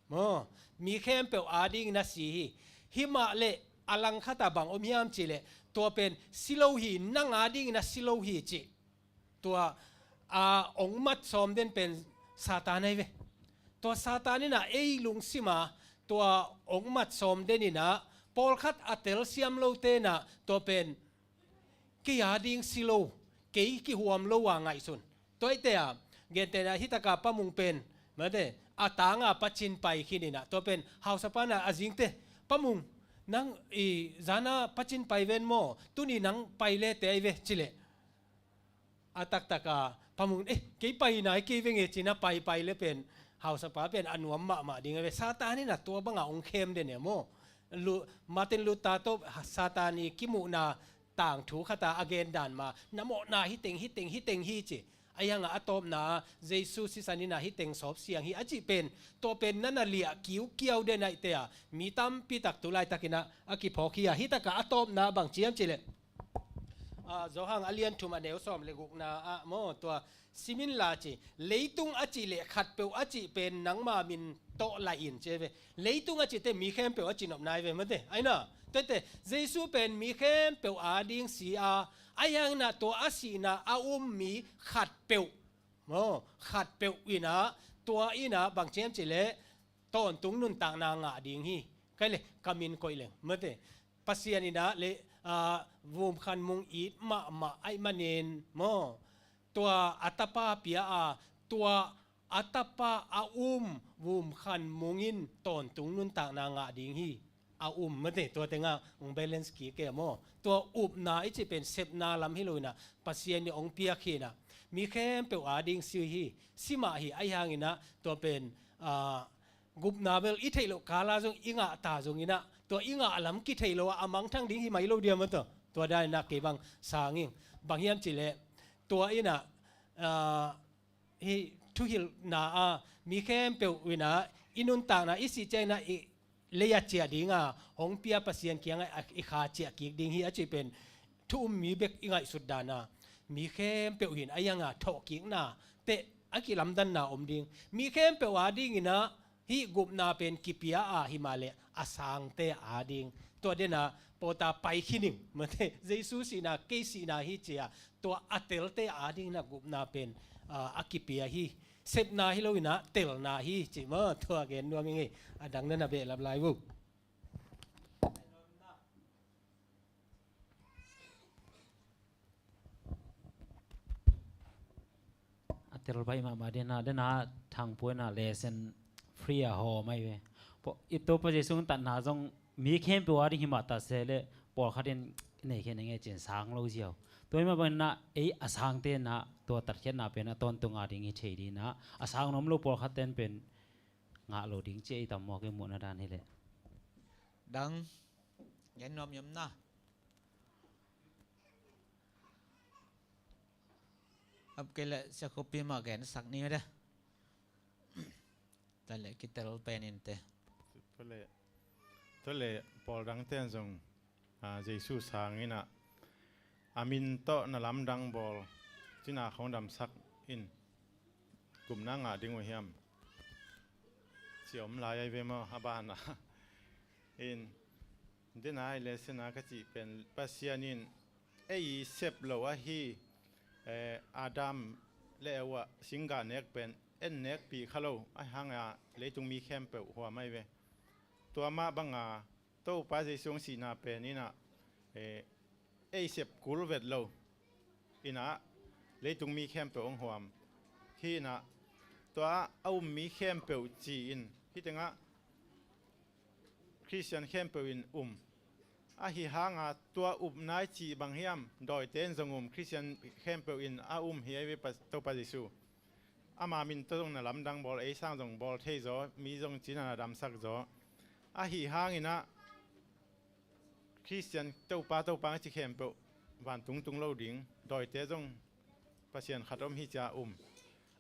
Maw, mi khempeuh ading na si hi. Himah leh a langkhat ah bang om hiam cih leh, tua pen si lo hi, nang ading na si lo hi cih. Tua a hong mat sawm den pen Satan ai ve. Tua Satan in ah ei lungsim a tua hong mat sawm den in ah, pawlkhat a telsiam lote in ah tua pen kei ading si lo, kei kihuam lo a ngaihsun. Tua hih teh a, gentehna hih tak a Pa Mung pen, mate, a tanga Pa Cin pai khin in ah, tua pen hausapa in ah a zingte, Pa Mung, nang i zana Pa Cin pai ven maw, tuni nang pai le teh ai ve ci leh, a taktak a Pa Mung, eh, kei pai nai kei veng e ci in ah pai pai leh pen hausapa pen a nuam mahmah ding ai ve. Satan in ah tua bangah hong khem den e maw. Lu-, Martin Luther tawh Satan i kimuhna tangthu khat a a gen dan mah, na mawhna hi teng, hi teng, hi teng hi ci. Ahi hangah a tawpna ah Jesu sisan in ah hi teng sawp siang hi a cih pen, tua pen na na liah kiukiau den ahih teh a, mi tampi tak tu laitak in ah a kiphawk hi a. Hih tak a a tawpna bang ci hiam cih leh, ah, Johan a lian thum a neu sawm leh gukna ah maw, tua sim inla ci, leitung a cih leh khatpeuh a cih pen nangma min tawh laih in ci ai ve. Leitung a cihte mi khempeuh a cih nopna ai ve mate. Ai na, tuate, Jesu pen mi khempeuh ading si a, ahi hangin ah tua a sihna a um mi khatpeuh, maw, khatpeuh in ah, tua in ah bang ci hiam cih leh, tawntung nuntakna ngah ding hi. Kei leh ka min koih leng mate, Pasian in ah le, ah, vumkhan mung it mahmah ahih manin maw, tua a tapa pia a, tua a tapa a um vumkhan mung in tawntung nuntakna ngah ding hi. A um mate, tua tengah hong balance kik e maw. Tua upna i cih pen sepna lam hi lo in ah, Pasian in hong piak hi in ah, mi khempeuh ading si hi. Si mah hi, ahi hangin ah tua pen, ah, gupna bel i theih loh kal a zong i ngah ta zongin ah, tua i ngah lam kithei lo a, a mangthang ding hi mai lo diam a, tua, tua dan in ah kei bang sang ing. Bang hiam cih leh, tua in ah, ah, hih thuhilhna ah mi khempeuh in ah i nuntakna, i sih ciangin ah i lei a ciah ding a, hong pia Pasian kiangah i kha ciah kik ding hi a cih pen thu um mi bek i ngaihsut dan a, mi khempeuh hi in a, ahi hang a thawhkikna teh a kilamdanna om ding. Mi khempeuh adingin ah hih gupna pen kipia a, himahleh a sangte ading. Tua den a pawlta pai khin ing, mate, Jesu sihna kei sihna hi ci a, tua a telte adingin ah gupna pen, ah, a kipia hi. Sepna hi lo in ah telna hi ci maw, tua gen nuam ing ei. A dang na na behlap lai uh. A tel baih mahmah den a, den a Thangpu in a lesson free a hawm ahi ve. Pawh i Topa Jesu hong tatna zong mi khempeuh ading hi mah ta se leh pawlkhat in nei khin ing e ci-in sang lo ziau. Tua hi mah bangin ah ei a sangte in ah tua tatkhiatna pen a tawntung ading hi thei ding in ah, a sang nuam lo pawlkhatte in pen ngah lo ding ci ei tam maw, kei muhna dan hi leh. Dang gen nuam hiam na? Ap kei leh Sia Khup pi mah gensak ni de. Tua leh kitel pen in teh. Tua leh, tua leh pawl dangte in zong, ah, Jesu sang in ah, a min tawh na lamdang bawl, cina khong damsak in, gupna ngah ding uh hiam ci om lai ahi ve maw, a ban ah. In, den a i lesson a ka cih pen Pasian in ei sep lo ahi, eh, Adam le Eva singgah nek pen en nekpih kha lo, ahi hang a leitung mi khempeuh huam ahi ve. Tua mah bang a Topa Jesu hong sihna pen in ah, eh, ei sep kul vet lo in ah leitung mi khempeuh hong huam hi in ah, tua a um mi khempeuh ci-in hih tengah Khristian khempeuh in um. Ahi hang a tua upna i cih bang hiam, dawite in zong um, Khristian khempeuh in a um hi ahi ve, Pa, Topa Jesu. Ama min tawh zong na lamdang bawl, ei sang zong bawl thei zaw, mi zong cina na damsak zaw. Ahi hangin ah Khristian Topa, Topa a ci khempeuh vantung tung lo ding, dawite zong Pasian khat om hi ci a um.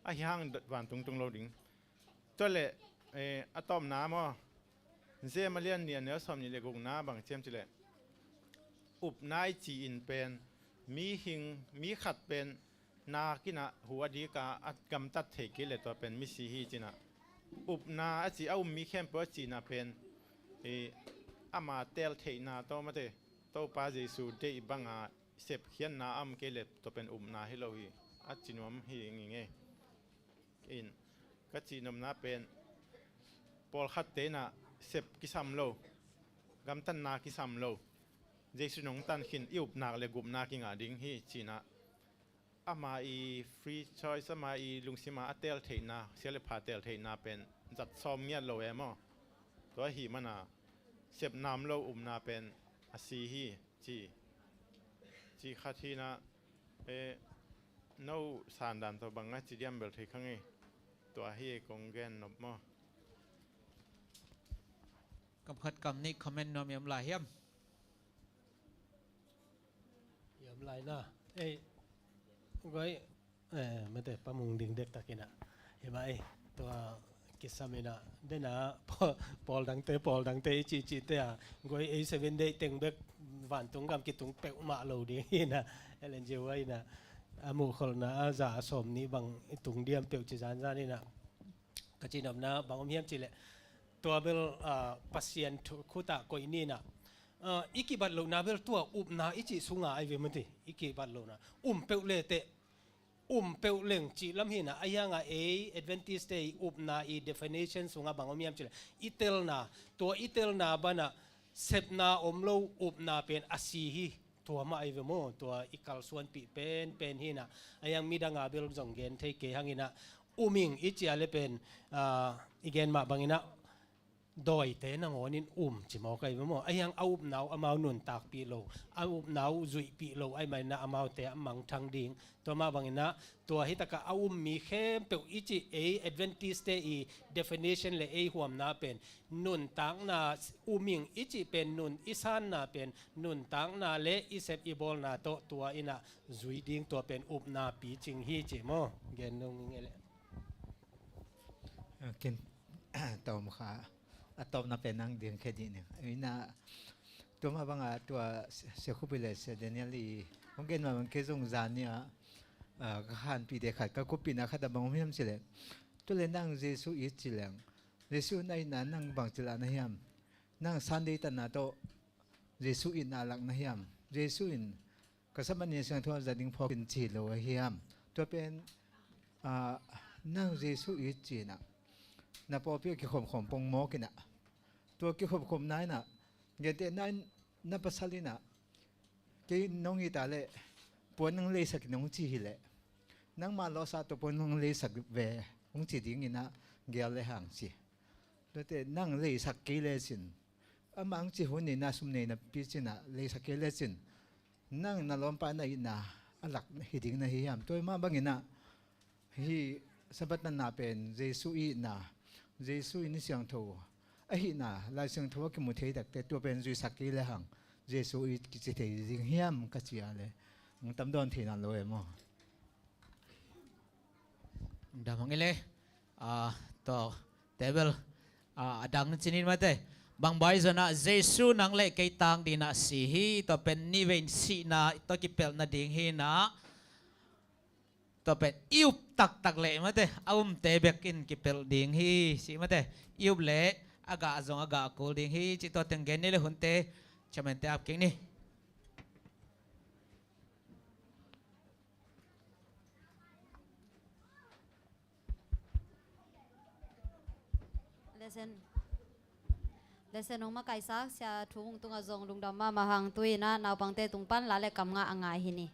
Ahi hang vantung tung lo ding. Tua leh, eh, a tawpna maw, Jem a lian nih a neu sawm nih le gukna bang ci hiam cih leh, upna i cih in pen mihing, mi khat pen nak in ah hu a dik a, a gamtat theih kei leh tua pen misi hi ci in ah. Upna a cih, a um mi khempeuh a cihna pen, eh, ama tel theihna tawh mate, Topa Jesu deih bang a sepkhiatna a om kei leh tua pen upna hi lo hi, a ci nuam hi ing ei. In, ka cihnopna pen pawlkhatte in ah sep kisam lo, gamtatna kisam lo, Jesu nong tan khin i upna le gupna kingah ding hi ci in ah, ama i free choice, ama i lungsim a a tel theihna, sia le pha tel theihna pen zat sawm ngiat lo e maw. Tua ahih man a sepna om lo upna pen a si hi ci, ci khat hi in ah, eh, no sandan tawh bang a ci diam bel thei kha ngei. Tua hi kong gen nop maw. Kam khat kam nih comment nuam i om lai hiam? I om lai na. Ei, guai, eh, mate, Pa Mung ding dektak in ah, hi mah ei, tua kisam in ah, den a, pa-, pawl dangte, pawl dangte i cihcihte a, guai, ei Seven Day teng bek vantung gam kitung peuhmah lo ding hi in ah, Ellen G White in ah, a muhkholhna a za a sawm nih bang i tung diam peuh ci zanzan in ah, ka cihnopna bang om hiam cih leh, tua bel, ah, Pasian thu-, khut ah koih ni in ah, ah, i kibat lohna bel tua upna i cih sungah ahi ve mate, i kibat lohna. Um peuh le teh, um peuh leng cih lam hi in ah, ahi hang a ei Adventist te i upna i definition sungah bang om hiam cih leh, i telna, tua i telna ban ah sepna om lo upna pen a si hi. Tua mah ahi ve maw, tua i kalsuanpih penpen hi in ah, ahi hang midang a bel zong gen thei kei hang in ah, um ing i cih leh pen, ah, i gen mah bang in ah, dawite nangawn in um ci mawk ahi ve maw. Ahi hang a upna uh amau nuntakpih lo, a upna uh zuihpih lo ahih man in ah amaute a mangthang ding. Tua mah bang in ah, tua hi tak a a um mi khempeuh i cih ei Adventist te i definition le ei huamna pen, nuntakna, um ing i cih pen nun, i sanna pen nuntakna le i sep i bawlna tawh tua in ah zui ding, tua pen upna picing hi ci maw. Gen nung ing ei leh. Ah, ken, tawm kha, a tawpna pen nang ding khe dih ning. Ina, tua mah banga tua Sia Khup i le Sia Daniel i hong gen mah bang kei zong zan ni a, a, ka khanpih dek khat, ka kuppihna khat a bang om hiam cileh. Tua le nang Jesu it cileng. Jesu na itna nang bang cilah na hiam. Nang Sunday tanna tawh Jesu itna lak na hiam. Jesu in ka Sabbath ni siangtho a za ding phawk in ci lo a hiam. Tua pen, ah, nang Jesu it cinah na pawlpi a kikhopkhop pongmawk inah. Tua kikhopkhopna inah, gente na, na pasal inah, kei nong ita leh puan nang leisak in nong ci hileh, nangmah lawsa tua puan nang leisak ve hong ci ding inah, gel le hang ci. Tuate nang leisak kei lecin, amah ang ci hun nei na sum nei na pi cinah leisak kei lecin, nang na lawmpa na itna a lak hi ding na hi hiam? Tua mah bangin ah, hih Sabbath natna pen Jesu itna, Jesu in i siangtho ahihna Lai Siangtho a kimu thei takte tua pen zuisak kei le hang Jesu it kici thei ding hiam ka ci a le, ang tam dawn theihna lo e maw? Dam hang i le, ah, tua table, ah, a dang cinin mate. Bang bai zona Jesu nang le kei tang dina si hi, tua pen ni vein sihna tua kipelh nading hi na. Tua pen i up taktak le mate, a umte bek in kipelh ding hi si mate. I up le a gah zong a gah kul ding hi ci. Tua teng gen ni le hunte, chairman te ap kik ni. Lesson. Lesson hong makaihsak sia thu hong tungah zong lungdam mahmah hang. Tu-in ah naupangte tung pan la le kam ngah a ngai hi ni.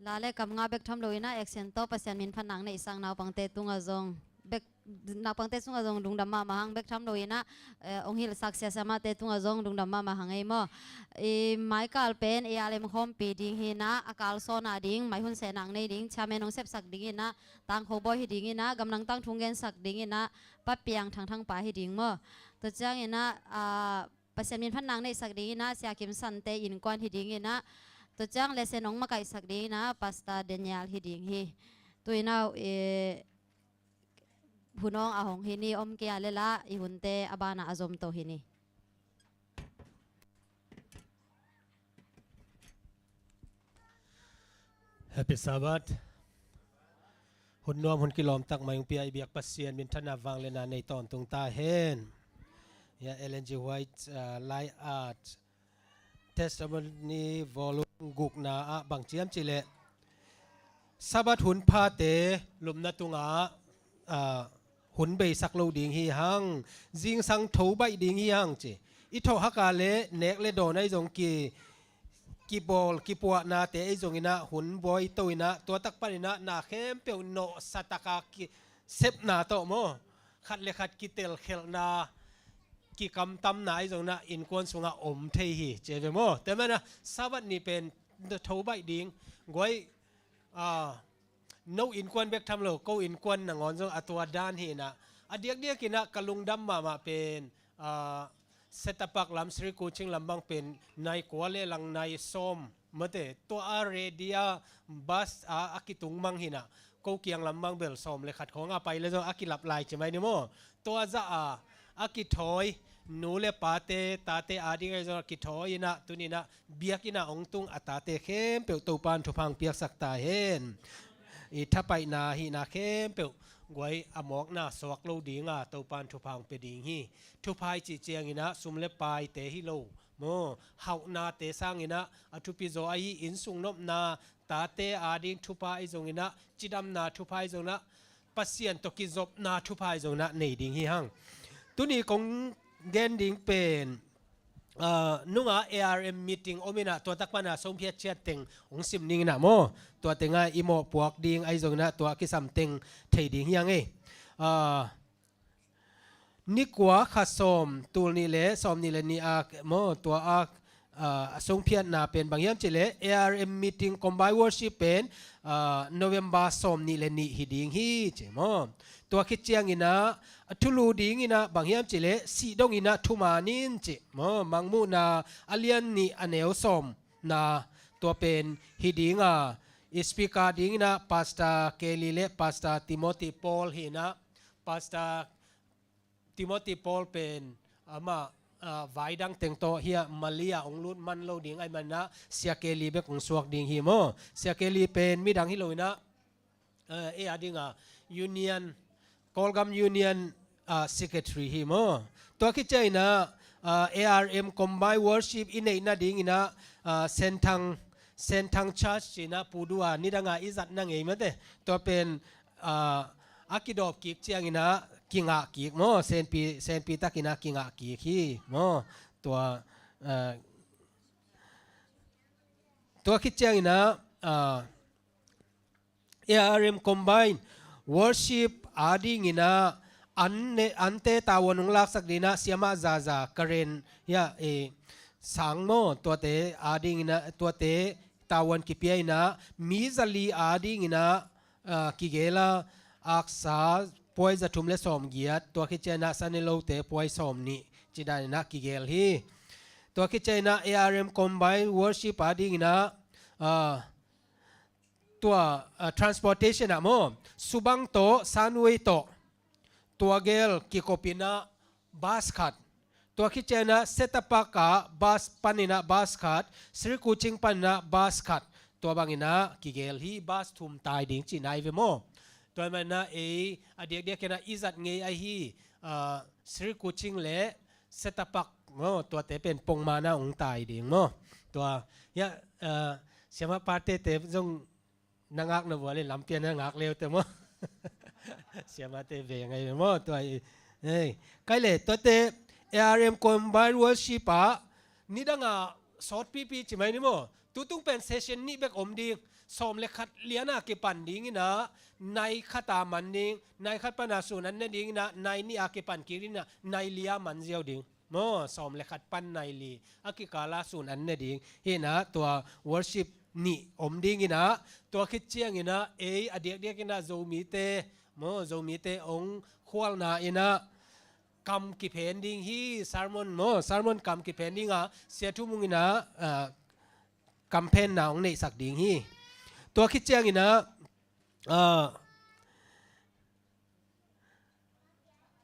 Za le kam nga bek tham lo in ah, action tawh Pasian min phatna neihsak naupangte tungah zong bek, naupangte tungah zong lungdam mahmah hang. Bek tham lo in ah, eh, hong hilhsak siasiamahte tungah zong lungdam mahmah hang ei maw. I maikal pen A R M khawmpi ding hi in ah, a kalsuan a ding mai hun sehna nei ding chairman hong sepsak ding in ah, tangkho bawi hi ding in ah, gamdang tangthu gensak ding in ah, Pa Piang Thangthang pa hi ding maw. Tua ciangin ah, ah, Pasian min phatna neihsak ding in ah, Sia Kim Sante innkuan hi ding in ah, tua ciang lesson hong makaihsak ding in ah, Pastor Daniel hi ding hi. Tu in ah, eh, hun hong a hong hi ni, om kei a leh lah i hunte a banah a zom to hi ni. Happy Sabbath. Hun nuam, hun kilawm tak mai hong pia i biak Pasian minthanna, vangliatna nei tawntung ta hen. Ya, Ellen G White, uh, Light Art Testimony Volume gukna ah bang ci hiam cih leh, Sabbath hun phate lupna tungah, ah, hun beisak lo ding hi hang, zingsang tho baih ding hi hang ci. I thawh hak a leh nek le dawn ahi zong ki, kibawl kipuahnate ahi zongin ah hun bawi to in ah, tua tak panin ah na khempeuh nawhsa taka ki sepna tawh maw, khat le khat kitelkhelhna, kikamtamna ahi zongin ah innkuan sungah om thei hi ci ve maw. Tua manin ah Sabbath ni pen tho baih ding, guai, ah, no innkuan bek tham lo, ko innkuan nangawn zong a tua dan hi in ah, a diakdiak in ah ka lungdam mahmah pen, ah, Setapak lam Sri Kuching lam bang pen nai kua le lang nai sawm mate, tua a ready a bus a, a kitung mang hi in ah, ko kiang lam bang bel sawm le khat khawng a pai le zong a kilap lai ci mai ni maw. Tua zah a, a kithawi, nu le pate, tate a ding ahi zong a kithawi in ah, tuni in ah biakinn ah hong tung a tate khempeuh Topa'n thupha hong piaksak ta hen. I thapaihna hihna khempeuh guai a mawkna suak lo ding a, Topa'n thupha hong pia ding hi. Thupha i cih ciangin ah sum le paite hi lo maw, hauhnate sangin ah a thupi zaw ahi, innsung nopna, tate a ding thupha ahi zongin ah, cidamna thupha ahi zongin ah, Pasian tawh kizopna thupha ahi zongin ah nei ding hi hang. Tuni kong gen ding pen, ah, nunga A R M meeting om in ah, tua tak pana songphiat ciat teng hong sim ning in ah maw. Tua tenga i mawhpuak ding ahi zongin ah, tua kisam teng thei ding hi hang ei. Ah, ni kua kha sawm, tul nih le sawm nih le nih a maw, tua a, ah, a songphiatna pen bang hiam cih leh A R M meeting combined worship pen, ah, November sawm nih le nih hi ding hi ci maw. Tua khit ciangin ah a thulu ding in ah bang hiam cih leh sih dong in ah thuman in ci maw, Mangmuhna a lian nih a neu sawmna, tua pen hi ding a, i speaker ding in ah Pastor Kelly le Pastor Timothy Paul hi in ah, Pastor Timothy Paul pen amah, ah, vaidang teng tawh hi a, Malaysia hong lut man lo ding ahih manin ah Sia Kelly bek hong suak ding hi maw. Sia Kelly pen midang hi lo in ah, eh, ei a ding a Union, Kawlgam Union, ah, Secretary hi maw. Tua khit ciangin ah, ah, A R M combined worship i neih nading in ah, ah, Senthang, Senthang Church ci in ah Pu Du a nidang a i zatna ngei mate. Tua pen, ah, a kidawp kik ciangin ah kingah kik maw, senpi, senpi takin ah kingah kik hi maw. Tua, ah, tua khit ciangin ah, ah, A R M combined worship a ding in ah, an ne, ante tavuan hong laksak ding in ah Siamah Zaza Karen, ya, eh, Sang maw, tuate a ding in ah, tuate tavuan kipia in ah, mi zali a ding in ah, ah, kigel a, aksa puai za thum le sawm giat, tua khit ciangin ah Sane Lote puai sawm nih, ci dan in ah kigel hi. Tua khit ciangin ah A R M combined worship a ding in ah, ah, tua, ah, transportation ah maw, Subang tawh, Sunway tawh, tua gel kikop in ah bus khat. Tua khit ciangin ah Setapak ah bus panin ah bus khat, Sri Kuching panin ah bus khat. Tua bangin ah kigel hi, bus thum tai ding cihna hi ve maw. Tua manin ah ei a diakdiak in ah i zat ngei ahi, ah, Sri Kuching le Setapak maw, tuate pen pongman ah hong tai ding maw. Tua, ya, ah, siamah pate te zong na ngak na vua le lampian na ngak leute maw. Siamahte ve ngai maw, tua i. Hei, kai le, tuate A R M combined worship ah nidang a sawtpipi ci mai ni maw. Tutung pen session nih bek om ding. sawm le khat liana kipan dinginah nai khata man ding, nai khat pana sun an ne dinginah nai nih a kipan kik dinginah nai lia man ziau ding. Maw, sawm le khat pan nai li a kikala sun an ne ding. Hinah tua worship nih om dinginah tua khit cianginah ei a diakdiakinah Zomite, maw, Zomite ong khualna inah kam kiphen ding hi. Sermon, maw, sermon kam kiphen dinga Sia Thu Mung inah ah, kamphenna ong neihsak ding hi. Tua khit cianginah ah,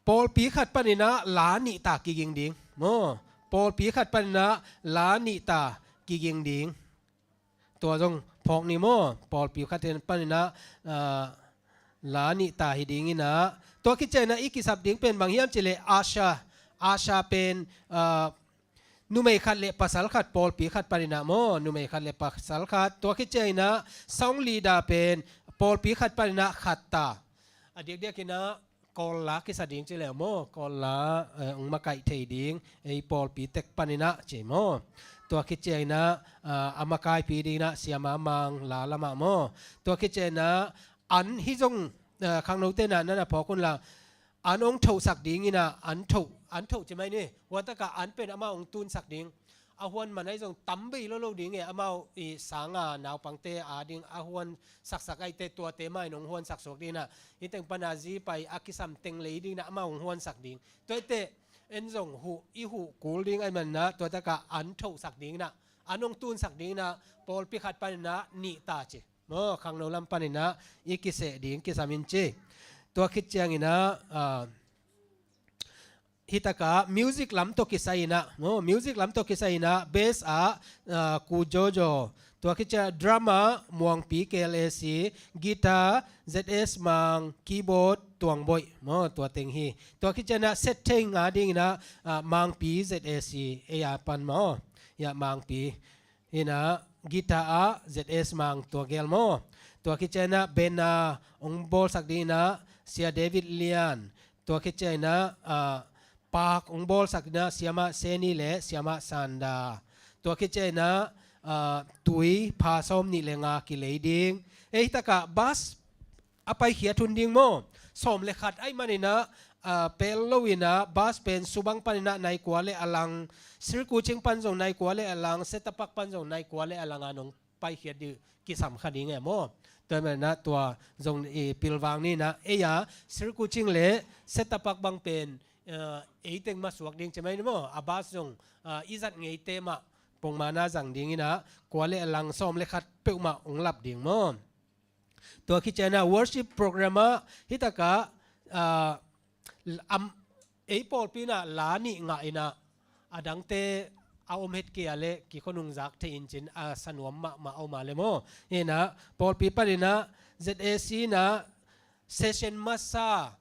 pawlpi khat paninah la nihta kiging ding. Maw, pawlpi khat paninah la nihta kiging ding. Tua zong phawk ni maw, pawlpi khat paninah ah, la nihta hi dinginah tua khit cianginah i kisap ding pen bang hiam cileh usher, usher pen ah, numei khat le pasal khat, pawlpi khat paninah maw, numei khat le pasal khat. Tua khit cianginah sound leader pen pawlpi khat paninah khatta. A diakdiakinah Kawl la kisa ding cileh maw, Kawl la eh, ong makaih thei ding ei pawlpi tek paninah ci maw. Tua khit cianginah ah, a makaipi dinginah Sia Ma Mang la lamah maw. Tua khit cianginah an hi zong ah, khangnote nah nana phawk unla an ong thohsak dinginah an thoh, an thoh ci mai ni. Huatakah an pen amau ong tunsak ding. A huan man ahi zong tam bei lo lo ding e, amau i sanga naupangte a ding a huan saksak ahite tuate mah in ong huansak suak dinginah. Hi teng pana zi pai a kisam teng lei dinginah amau ong huansak ding. Tuaite en zong huh, i huh kul ding ahi maninah tuatakah an thohsak dinginah, an ong tunsak dinginah pawlpi khat paninah nihta ci. Maw, khangno lam paninah i kiseh ding kisam in ci. Tua khit cianginah ah, hitakah music lam tawh kisai inah, maw, music lam tawh kisai inah bass ah ah, Ku Jojo. Tua khit ciang drum ah Muangpi K L A C, guitar Z S Mang, keyboard Tuang Boih. Maw, tua teng hi. Tua khit cianginah set thei nga dinginah ah, Mangpi Z A C, ei a pan maw. Ya, Mangpi. Hinah guitar ah Z S Mang tua gel maw. Tua khit cianginah band ah ong bawlsak dinginah Sia David Lian. Tua khit cianginah ah, pak ong bawlsak dinginah Siamah Seni le Siamah Sanda. Tua khit cianginah ah, tui pha sawm nih le nga kilei ding. Ei takah bass a paikhiat hun ding maw. Sawm le khat ahi maninah ah, pel loinah bass pen Subang paninah nai kua le a lang, Sri Kuching pan zong nai kua le a lang, Setapak pan zong nai kua le a langa nong paikhiat dih kisam kha ding e maw. Tua maninah tua zong i pilvang ninah ei a Sri Kuching le Setapak bang pen ah, ei teng mah suak ding ci mai ni maw. A bass zong ah, i zat ngeite mah pongmana zang dinginah kua le a lang sawm le khat peuhmah ong lap ding maw. Tua khit cianginah worship program ah hitakah ah, am, ei pawlpi inah la nih ngah inah a dangte a om het kei a leh kikhonung zak thei in cin a sanuam mahmah a om a le maw. Hinah pawlpi paninah Z A C inah session masa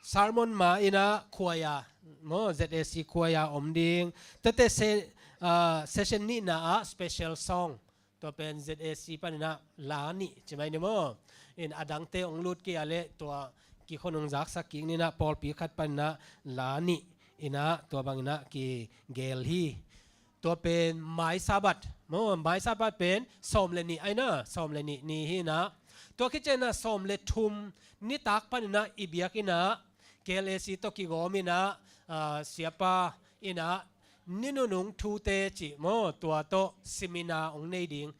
sermon ma inah khuaia maw, Z A C khuaia om ding. Tuate se, ah, session nihna ah special song, tua pen Z A C paninah la nih ci mai ni maw. In a dangte ong lut kei a leh tua kikhonung zaksak kik ninah pawlpi khat paninah la nih inah tua banginah kigel hi. Tua pen mai Sabbath maw, mai Sabbath pen sawm le nih ahi na, sawm le nih ni hinah. Tua khit cianginah sawm le thum nitak paninah i biakinnah K L A C tawh kigawm inah ah, siapa inah ni nunung thute cih maw, tua tawh seminar ong nei ding,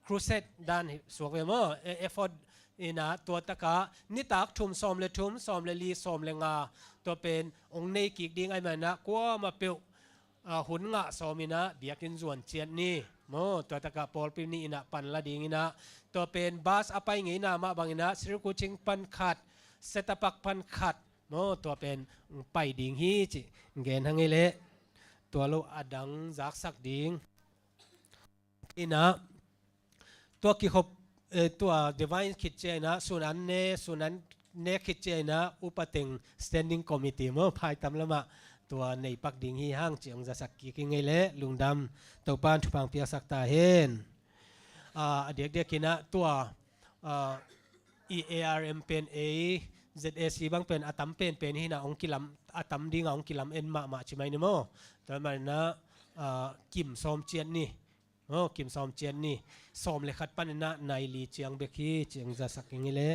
crusade dan hi suak ve maw. E, effort inah tua takah nitak thum, sawm le thum, sawm le li, sawm le nga, tua pen ong nei kik ding ahi maninah kuamah peuh ah, hun ngah sawm inah biakinn zuan ciat ni maw. Tua takah pawlpi nih inah pan la dinginah tua pen bus a pai ngeina mah banginah Sri Kuching pan khat, Setapak pan khat maw, tua pen pai ding hi cih gen hang ei leh tua lo a dang zaksak ding. Inah tua kikhop eh, tua divine khit cianginah sun an ne, sun an ne khit cianginah upa teng standing committee maw, phaitam lamah tua neipak ding hi hang cih ong zasak kik ing ei leh lungdam. Topan thupha piaksak ta hen. Ah, a diakdiakinah tua ah, i A R M pen ei Z A C bang pen a tam penpen hinah ong kilam, a tam dinga ong kilam en mahmah ci mai ni maw. Tua maninah ah, kim sawm ciat ni. Aw, kim sawm ciat ni. Sawm le khat panin ah nai li ciang bek hi, ciang zasak ing i le.